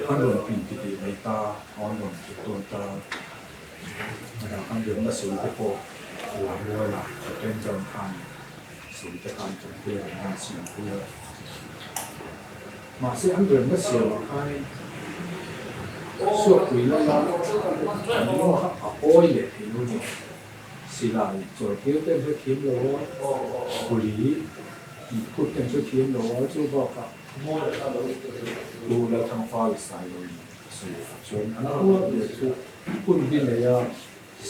an rawn pin ti tih mai ta, an rawn thut dawn ta. Chutah khan remna sawi te pawh Lammuala Captain John khan sawi te khan tanpui a remna an siampui a. Mahse an remna siamah khanin suakpui lala an ngaw kha a awi leh thei lo ni. Silai chawitir te an hrethiam lo a, kuli inphut te an hrethiam lo a, chu bakah Pu Lalthangfal Sailoin a sawi ah chuan an khual ber chu hun bi nei a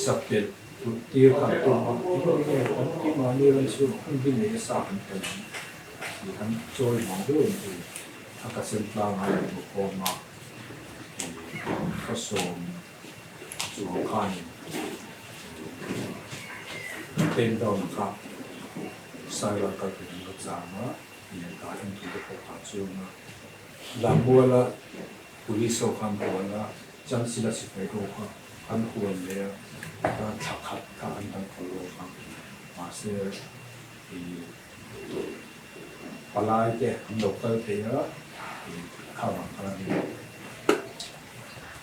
sapelh put tir kha an tum a, eng nge kan keimahni ram chhungah hun bi nei a sa kan tel ang tih han chawi vang deuh an ti. A ka sen tlanga a inhmu khawm a, khawsawm Chuang khanin pen down kha Sailal kal tur an va chang a, lehkha en tur te pawh kha chuang a, Lammuala police ho khan hual a, Chancellor sipai ho kha an hual leh a, thla khat kha an dang khaw lawk a, mahse ih palai te an lo kal thei a, ih kha vang khanin.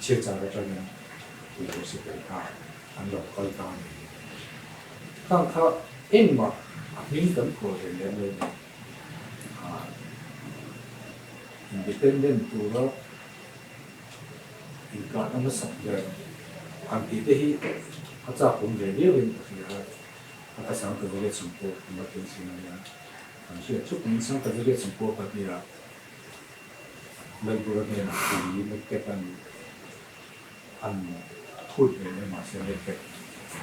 Chhiatchar atangin puithu sipai kha an lo kal ta a ni. Khang kha engmah a hming kan phuah ve lem lo ni. Independent tura inkahna hmasak ber han tih te hi a chak awm ve viau in ka hria a, a ka sang ta zariat chung pawh kan la tel thin a nia. Kan hriat thup ang sang ta zariat chung pawh ka nia. Lalbura hnenah pui Mektek an an phut ve mai mahse Mektek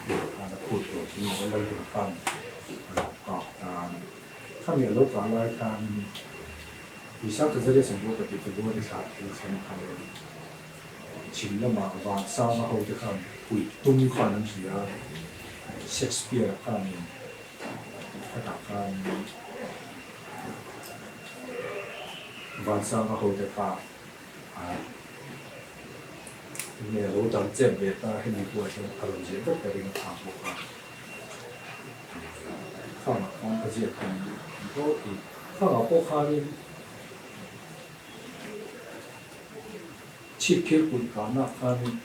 tur khan a phut tur chu ni lo, Lalbura khan a lo kak ta a ni. Khami a lo kah lai khan Isaac Zarias an ruat a tih February thla thil thleng kha leh chhim lamah Vansanga hote khan puih tum khan an hria a, Shakespeare-a khanin khatah khan Vansanga hote kha enge a lo dang chem ve ta hemi buai hian a rawn ziah vek ta ring a phak bawk a. Khangah khan ka ziak khan pawh i khangah pawh khanin chhip phir kulh kahna khanin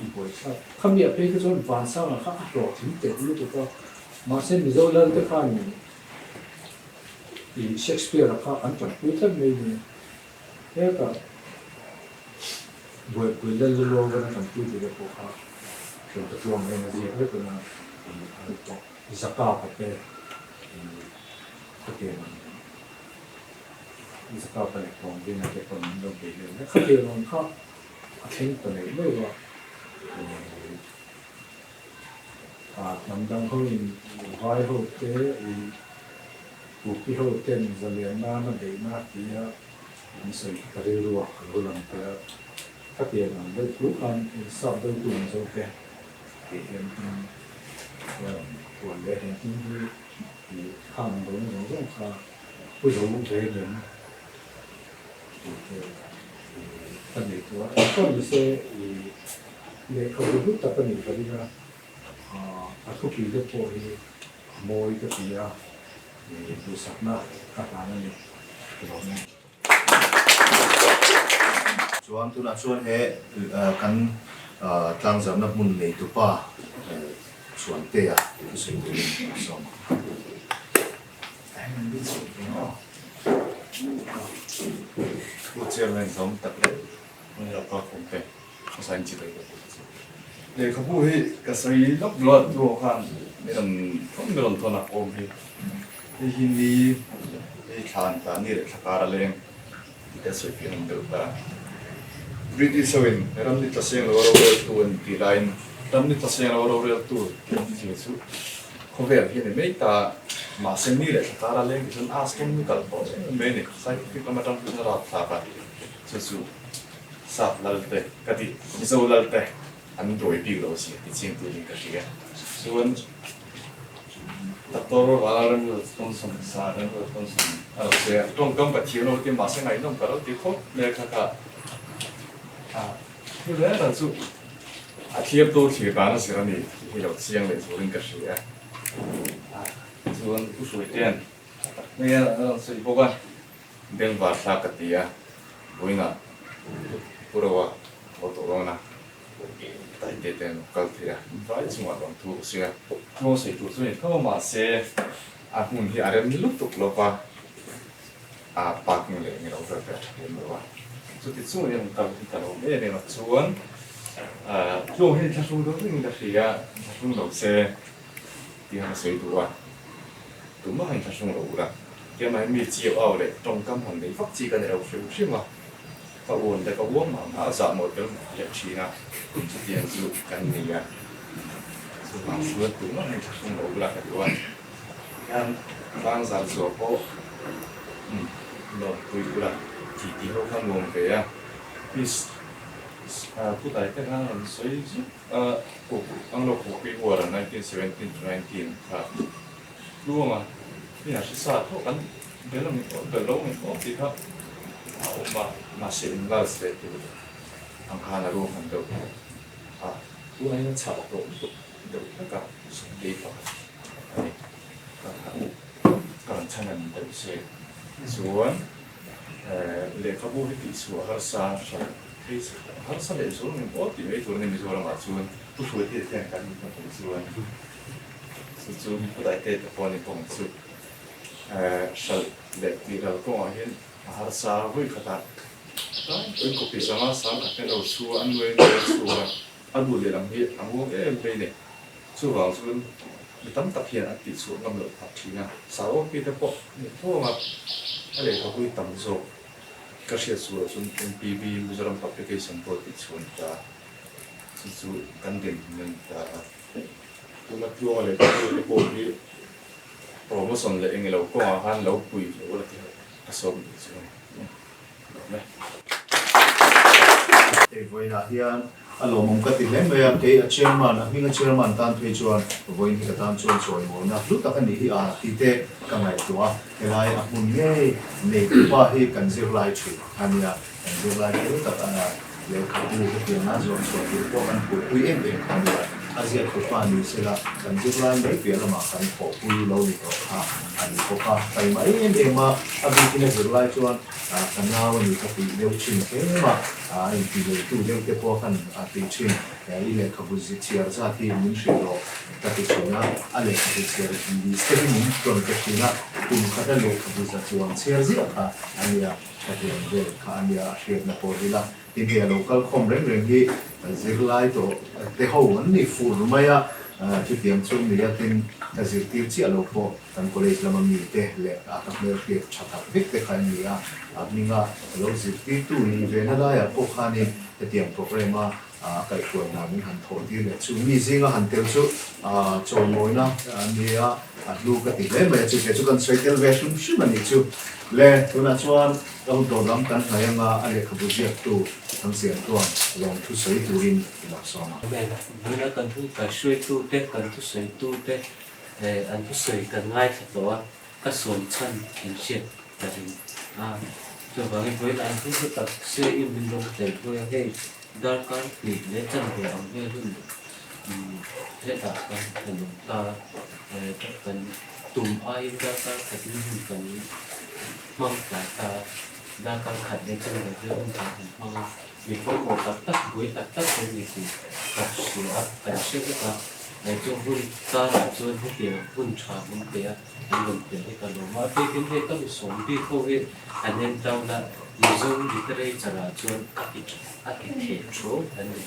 i buaithlak. Khami a phei kha chuan Vansanga kha a hlawhtling telh lutuk a, mahse Mizo Lalte khanin I Shakespeare-a kha an tanpui tlat mai ni. Hetah buaipui lal la luang vana tanpui tih te pawh kha Hremta Tluang hian a ziak vek a, Zakapa te khatiang Zakapa leh Tawngbina te pawn an lo bei leh vek. Khatiang ang kha a thleng ta leh meuh a. Hnam dang hoin vai ho te i Kuki ho ten zalian nana beihna tia an sawi khi ka rilru a ka lo lang tel a. Khatiang ang deuh thu khan in sap deuh tu Mizo te tih hian in huan leh heng hming hi i khang ang dawhna zawng zawng kha pu zo ve ngem tih te ka nei tawh a. Engpawh nise i Lehkhabu hlu tak a nih ka ring a, a thupui te pawh hi a mawi ka ti a, duhsakna ka hlan a ni ka lawm e. Chuan tunah chuan he kan tlangzarhna hmun neitupa Chhuantea thusawi turin a sawm ang. Pu Chairman zawm tak leh Hmun lo kal khum te hmasa in chi bai ka buk che. Lehkhabu hi ka sawi lawk luat hnuah khan min rawn thawn min rawn thawn a awm hi. Hei hi ni hei thla an ta ni leh thla kar a leng tih te a sawi fiah awm deuh ta. British ho in ram ni tla seng lo a roreltu an tih laiin ram ni tla seng lo a roreltu tih chu khawvel hi a ni mai ta. Mahse ni leh thla kar a leng tih chuan astronomical pawh a ni mai a ni. Scientific lam atang chuan a rapthlak a chu chu. Sap lal te ka ti, Mizo lal te an dawi bik lo zia ti ching turin ka hria. Chuan Doctor Vanlalremruat Thompson, Sir Remruat Thompson a lo sawi a, tawngkam ka thiam lo ti mahse ngaihnawm ka lo ti khawp mai kha kha. A thil reng reng chu a thlir tu thlir dan a zir a ni tih hi lo chiang leh turin ka hria. Chuan Pu Hruaitean a tak hmel a rawn sawi bawk a. Bengvar thlak ka ti a, vawiinah Pu Roa haw tawh dawn a, Taite te an kal thei a, vai chungah rawn thu ka sawi a, tluang sawi tur chu a ni tho a, mahse a hmun hi a rem lutuk lo va, a parking leh englo vel te a tha lem lo a, chuti chungin an kal hi ka lo awm em em a, chuan tluang hi thlahrung deuh vek in ka hria, thlahrung lo se tih han sawi duh a, tumah han thlahrung lo ula. Keimah hi mi chiau au leh tawngkam han nei vak chi ka ni lo hrim hrim a, ka uan leh ka uang mah mah a zah mawi tel leh thin a, chutiang chu kan ni a, chuvang chuan tumah han thlahrung lo ula ka duh a, hian tlangzar zuah pawh umm lawmpui ula tih tih ho kha nuam ve a, please pu Taite khan rawn sawi zuk a, Anglo Kuki War 1917 to 19 kha. Tluanga hi a hre sa tho kan bel ang aw bel lo ang aw tih kha a awm a, mahse in lals leh tur ang khan a ruahman deuh a, tunah hian a chhah tawh lutuk deuh hlek a, sawmtei pakhat a ni ka ka rawn chhan a ni deuh se chuan lehkhabu hi tihchhuah harsa hran phei harsa leh zual ang aw tih mai tur a ni Mizoramah chuan pu Hruaite te hian kan hmu chuan. Chu chu Pudaite te pawh a ni bawk ang chu. Hralh leh tih ral kawngah hian a harsa vawi khat a, tlangpuiin kawpi zanga sang khat hian lo chhu a, a nuai nuai a chhu a, a lu lehlam hi a nguang em mai ni. Chuvang chuan mi tam tak hian an tihchhuah ngam loh phah thin a, Sarawki te pawh ni tho ang a, a lehkhabu hi tam zawk ka hriat sual chuan MPB Mizoram Publication pawh tihchhuah a ni ta, chu chu kan dinhmun a ni ta a. Tuna tluanga leh tute pawh hi promotion leh engilo kawngah khan lo pui lo la tih a sawm duh chu a ni. Lawm e. Hei vawiinah hian a lawmawm ka ti hle mai a, kei a chairman, a hminga chairman tan phei chuan vawiin hi ka tan chuan chawimawina hlu tak a nih hi a tih te ka ngaihtuah a, helai a hmun ngei neitupa hi kan zirlai thin a nia, kan zirlai fel tak a Lehkhabu hetianga zawh chhuah tur pawh kan phurpui em em kha nia, a ziak tupa ni sela kan zirlai mai piah lamah kan thawhpui lo ni tawh kha a ni bawk a. Taima em em a, a bikin a zirlai chuan ka nau a ni ka tih deuh thin tlem a, a intih neitu deuh te pawh khan a tih thin, i lehkhabu chhiar zat hi min hrilh rawh ka ti thin a, a lehkhabu chhiar list te hi min rawn pe thin a, kum khata lehkhabu za chuang chhiar ziah kha a nia. Ka ti ang vel kha a nia a hriatna pawh hi la. Tin hei a lo kal khawm reng reng hi zirlai tawh te ho an ni fur mai a, chutiang chu nia tin ka zirtir chiah lo pawh kan college lama mi te leh a ka hmelhriat tha tak vek te kha an ni a, a hminga lo zirtirtu ni ve na laiah pawh khanin hetiang programme a A kaihhruai hna min han thawh tir leh chu mi zinga han tel chu chawimawina a ni a, a hlu ka ti hle mai a, chutiang chu kan sawi tel ve hrim hrim a nih chu. Le, tunah chuan ka hun tawh lam kan hnaih anga a lehkhabu ziaktu Thangsiam chuan lawmthu sawi turin i lo sawm a. Amen. Vawiina kan hun kaihhruaitute, kan thusawitute an thusawi kan ngaithla tawh a, ka sawm chhan in hriat ka ring a, chuvangin vawiin an hun hlu tak se i min rawn tel pui a, hei darkar hnih leh chanve ang vel hun hetah kan han awm ta kan tum aiin darkar khatin hun kan hmang tlai ta a, darkar khat leh chanve vel hun kan han hmang a, mi pawimawh tak tak buai tak tak kan ni tih ka hria a, kan hre vek a, chung hun karah chuan hetiang hun tha min pe a. An rawn tel hi ka lawm a, bikin hei ka mi sawm bik ho hi an en town a, Mizo literature ah chuan a ti a ti theh thu an ni.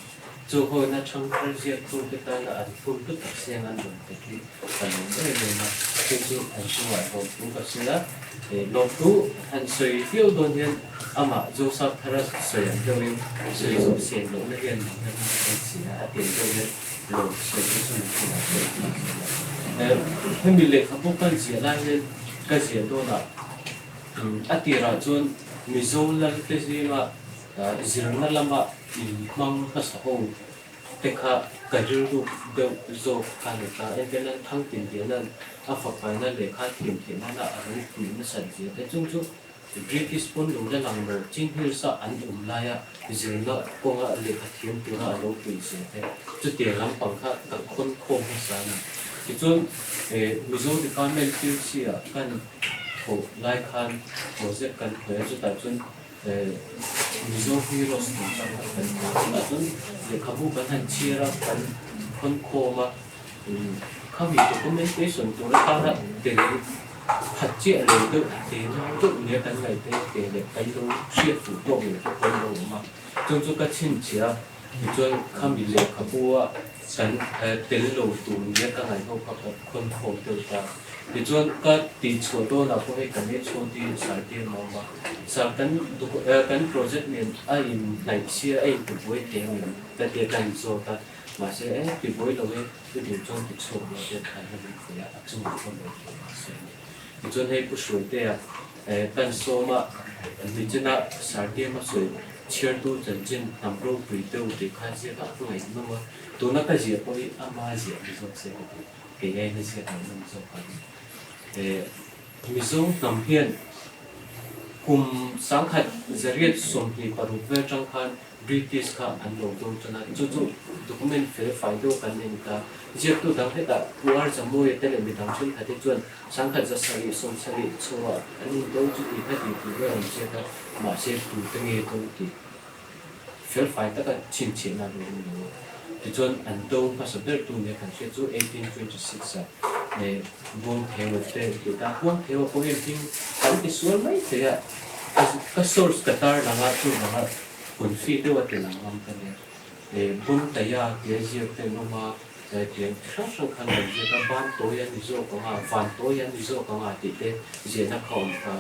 Chung hawina ṭhangthar ziaktute tana an hun hlu tak siang an rawn pe hi ka lawm em em a, chu chu an chungah lawmthu ka sawi a. Lawmthu han sawi viau dawn hian amah Joseph Thara sawi ang deuhin sawi zawh siam lohna hian min la hmang dawn si a, a tir deuh hian lawm sawi te chu min chungah sawi ta a. Hemi lehkhabu kan ziah lai hian ka ziah dawnah a tirah chuan Mizo Lalte zinga Zirna lama inhmang hmasa ho te kha ka rilru deuh zawk kha ni ta. Entirnan Thangtin Liana'n a fapaina lehkha thiam theih nana a lo puih nasat zia te chung chu British pawn lo la lang lo Chin Hills a an awm laia zirna kawnga lehkha thiam tura a lo puih zia te chutiang lampang kha ka khawn khawm hmasa a ni. Tichuan Mizo Department PUC ah kan thawh lai khan project kan khawih a chutah chuan Mizo Heroes tih chang kha kan hmu a, tunah chuan lehkhabu kan han chhiar a, kan khawn khawm a, khami documentation tur atana tel khat chiah lo deuh, te nau deuh nia kan ngaih te te leh kan lo hriat fuh tawk lo te pawh an lo awm a, chung chu ka chhinchhiah a, tichuan khami lehkhabu a kan tel lo tur nia ka ngaih ho kha ka khawn khawm deuh ta. Tichuan ka tihchhuah dawnah pawh hei kan HOD Sarte a awm a, Sir kan kan project nen a inhnaih sia a intibuai thei ang em ka tia ka inzawt a, mahse e tibuai lo e i duh chuan tichhuak lo te khan a rin thei a, a chungah pawh lo thei mahse a ni. Tichuan hei Pu Hruaitea kan sawm a, nichina Sarte a sawi chhiartu chanchin hnam ropui deuh tih kha ziak a ngaihnawm a, tuna ka ziah pawh hi ama ziah ni zawk se ka ti. Kei aiin a ziak ngaihnawm zawk ang. Mizo hnam hian kum 1926 vel atang khan British kha an lo do tan a, chu chu document fel fai deuh kan en ta. Ziaktu dang hetah Pu R. Zamuia te leh midang thenkhat hi chuan 1770 chhuah an indo chu tih kha tih tih vel an ziak a, mahse tute nge do tih fel fai taka chhinchhiahna a lo awm lo a. Tichuan an do hmasa ber tu nia kan hriat chu 1826 ah Buangtheu te an ti ta. Buangtheu pawh hian hming kan ti sual mai thei a, ka source ka tar lang a, chuvanga confi deuh a ti lang ngam ka nia. Buangtaia tia ziak te an awm a, tiang chi hrang hrang khan an ziak a, ban tawi a ni zawk ang a, van tawi a ni zawk ang a tih te ziahna kha a awm kha.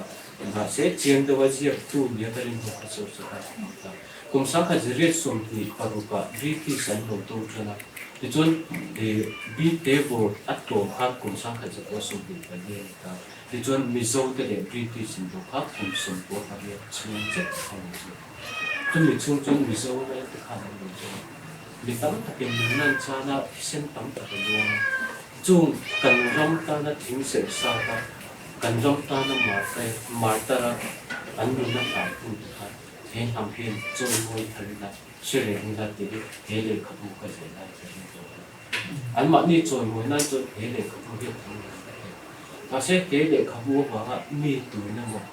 Mahse, chiang deuha ziaktu nia ka rin hnu kha source a kal ta. Kum 1926 ah British an lo do tan a, tichuan Bite Board a tlawm khan kum 1924 a ni ta. Tichuan Mizo te leh British in do kha kum 98 chhung zet a ni chu. Chumi chhung chuan Mizo lal te khan an lo do a. Mi tam takin nunna an chan a, thisen tam tak a luang a. Chung kan ram tana thing serh sat a, kan ram tana marte, martar a an nunna hlai hun te kha he hnam hian chawi mawi thar ila, hre reng ila tih hi he lehkhabu ka zir lai ka ring tawh a ni. Anmahni chawi mawi nan chuan he lehkhabu hian an rawn la thei. Mahse he lehkhabu avanga mi tun emaw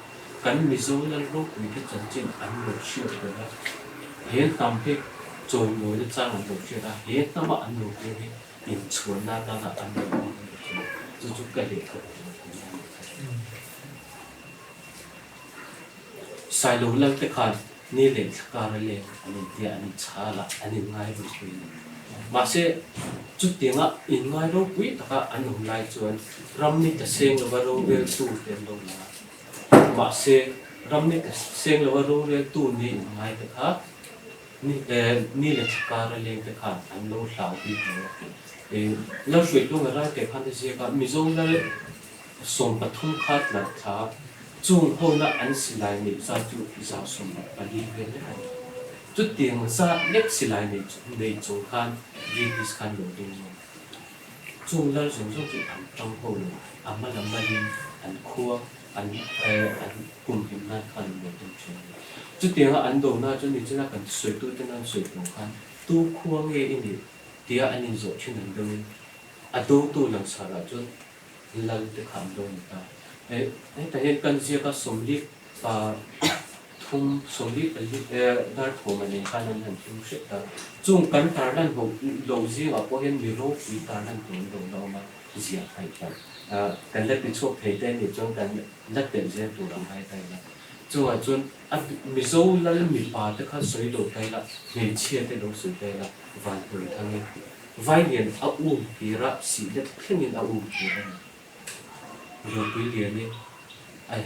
kan Mizo lal ropui te chanchin an lo hriat belh a, he hnam hi chawi mawina chang an lo hriat a, he hnama an lo piang hi Inchhuanna atana an lo hmang a ni thin. Chu chu ka lehkhabu lo tum a ni kha. Sailo lal te khan ni leh thla kar a leng an intia an inchhal a, an inngai ropui a ni. Mahse, chutianga inngai ropui taka an awm lai chuan ram ni ta seng lova roreltu te an lo lang a. Mahse, ram ni ta seng lova roreltu ni inngai te kha Ni ni leh thla kar a leng te khan an lo hlau bik lo a. Lal hruaitu nga rai te khan a ziak a, Mizo lal 13 kha tlar thla chung hona an silai neih zat chu 114 vel lek a ni. Chutiang zat lek silai nei nei chung khan British khan lo ding ngawt. Chung lal zawng zawng chu an tang ho lo, a hma lam malin an khua an an kumhlim nan khan an lo ding thin a ni. Chutianga an do na chu nichina kan sawitu ten an sawi tawh khan tu khua nge i nih tia an inzawh thin ang deuhin a dotu langsarah chuan lal te kha an do ni ta. Hetah hian kan ziaka 40 thum 44 dar thawm a nen khan an han thim hrep ta. Chung kan tarlan ho lo zingah pawh hian mi ropui tarlan tur an lo la awm a, ziah hnaih palh. Kan la tichhuak thei te nih chuan kan la telh zel tur ang ngai ta ila. Chungah chuan a Mizo lal mipa te kha sawi lo ta ila, hmeichhia te lo sawi ta ila, Vanpui thangin Vailian a um tir a, sihlet thlengin a um tir a ni. Ropui lianin ai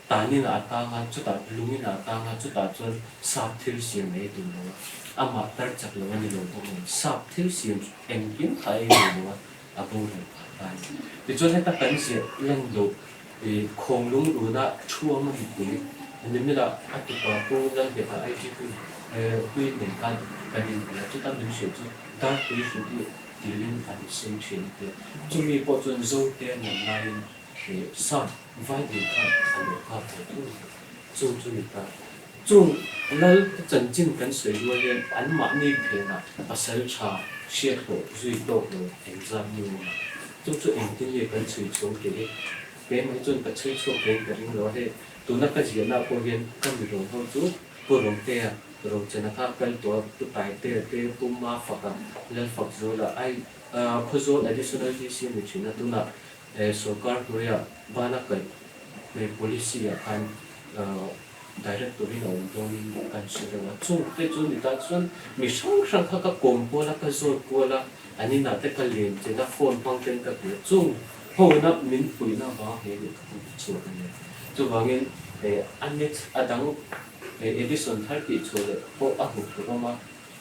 tanin ah a tang a, chutah lungin ah a tang a, chutah chuan sap thil siam ei duh lo a, amah tar chak lo a ni lo bawk nen sap thil siam engkim kha a ei duh lo a, a boral phah ta a ni. Tichuan heta kan ziah lan loh i khawnglung runa thuam a mipui nimila a tupa pu Lalhmeta IGP hlui nen khan kan inbia chuta min hrilh chu Darpui hlut i tiin an sawi thin a tia. Chumi pawh chuan Zote a nam laiin sap vaivin kha a lo kap ve thung a, chung chu ni ta. Chung lal te chanchin kan sawi rual hian anmahni phenah pasal tha hriat hlawh zui tawk lo engzat nu awm a. Chung chu engtin nge kan chhui chhuang tih hi keimah hi chuan ka chhui chhuak theiin ka ring lo a, hei tuna ka ziahna pawh hian ka mi rawn ho chu Pu Romtea Rochana kha kal tawh a, Pu Taitea te, Pu Mafaka, Lalfakzuala, ai Khawzawl Additional DC a ni thin a, tunah sorkar hnuaiah bana kaih policy ah khan Director in a awm dawnin kan hre deuh a, chung te chu ni ta chuan mi hrang hrang kha ka kawm kual a, ka zawt kual a, an inah te ka len chen a, phone hmang ten ka bia, chung hona min puihna avanga he lehkhabu hi chhuak a nia. Chuvangin a net a dang Edison thar tih chhuah leh pawh a hmu tur awm a,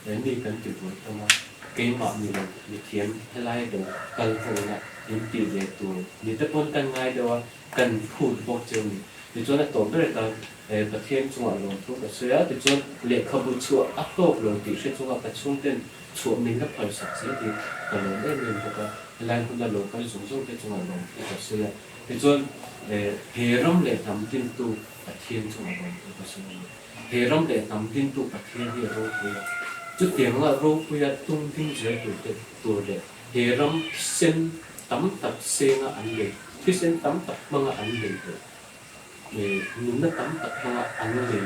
mi kan ti buai hlawm a, keimah ni lo mithiam helai lo kal hona in tih ve tur ni te pawn kan ngai deuh a, kan phut bawk cheu ni. Tichuan a tawp ber tan Pathian chungah lawmthu ka sawi a, tichuan lehkhabu chhuah a tawk lo tih hre chunga ka chhungten chhuah min la phalsak zel hi ka lawm em em bawk a, helai hmuna lo kal zawng zawng te chungah lawmthu ka sawi a, tichuan he ram leh hnam dintu Pathian chungah lawmthu ka sawi a ni. He ram leh hnam dintu Pathian hi a ropui a, chutianga ropuia tum ding zel tur te tur leh he ram thisen tam tak senga an lei, thisen tam tak hmanga an lei leh nunna tam tak hmanga an lei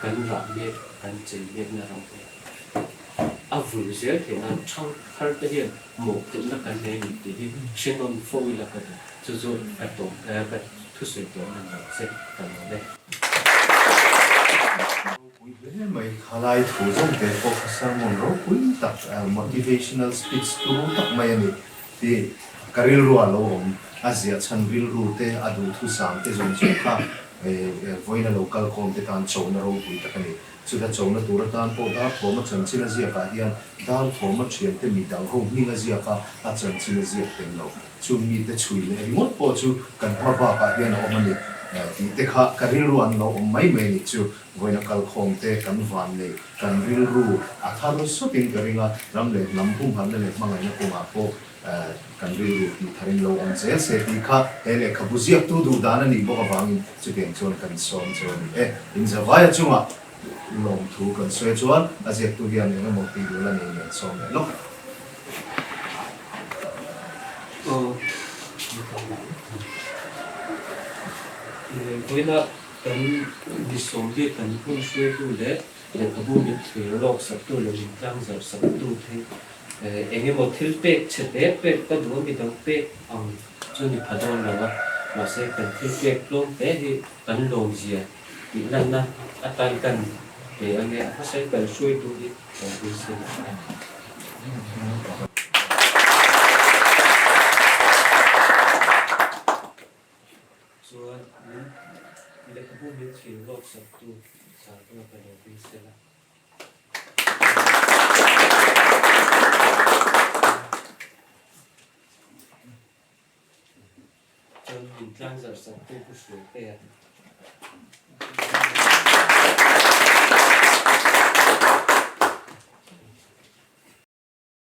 kan rah mek, kan chei mekna ram hi a vul zel theih nan thang thar te hian mawhphurhna kan nei a ni tih hi hre nawn fo ila ka duh. Chu chu ka tawp, ka thusawi tawhna ni che ka lo le. Ropui hle mai, khalai thu zawng te pawh kha sermon ropui tak, motivational speech turu tak mai a ni tih ka rilru ah lo awm. A ziah chhan rilru te, a duhthusam te zawng zawng kha vawiin a lo kalkhawm te tan chona ropui tak a ni. Chuta chona tur atan pawh Darthawma chanchin a ziakah hian Darthawma thiante mi dang ho hming a ziak a, a chanchin a ziak tel lo. Chung mite chhui leh ringawt pawh chu kan hma bakah hian a awm a ni tih te kha ka rilru an lo awm mai mai a nih chu. Vawiina kalkhawm te kan van nei, kan rilru a thar sawtin ka ring a, ram leh hnam humhalhna leh hmangaihna kawngah pawh kan rilru tih tharin lo awm zel se tih kha he lehkhabu ziaktu duh dan a nih bawk avangin chutiang chuan kan sawm che a ni e. Inzavaia chungah lawmthu kan sawi chuan a ziaktu hian eng emaw tih duh la nei nen sawm leh lawk. Vawiina kan mi sawm bik kan hun hruaitu leh lehkhabu min thlir lawk saktu leh min tlangzarh saktu te Eng emaw thil pek chhe hle pek ka duh a midang pek ang chu ni pha dawn lo a, mahse kan thil pek tlawm hle hi kan lawmzia tih lanna atan kan pe ange a hmasa in kan hruaitu hi kan beisei a ni. Chuan min lehkhabu min thlir lawk saktu Sarkar ka lo beisei a. Chuan min tlangzarh sak tu Pu Hruaite a.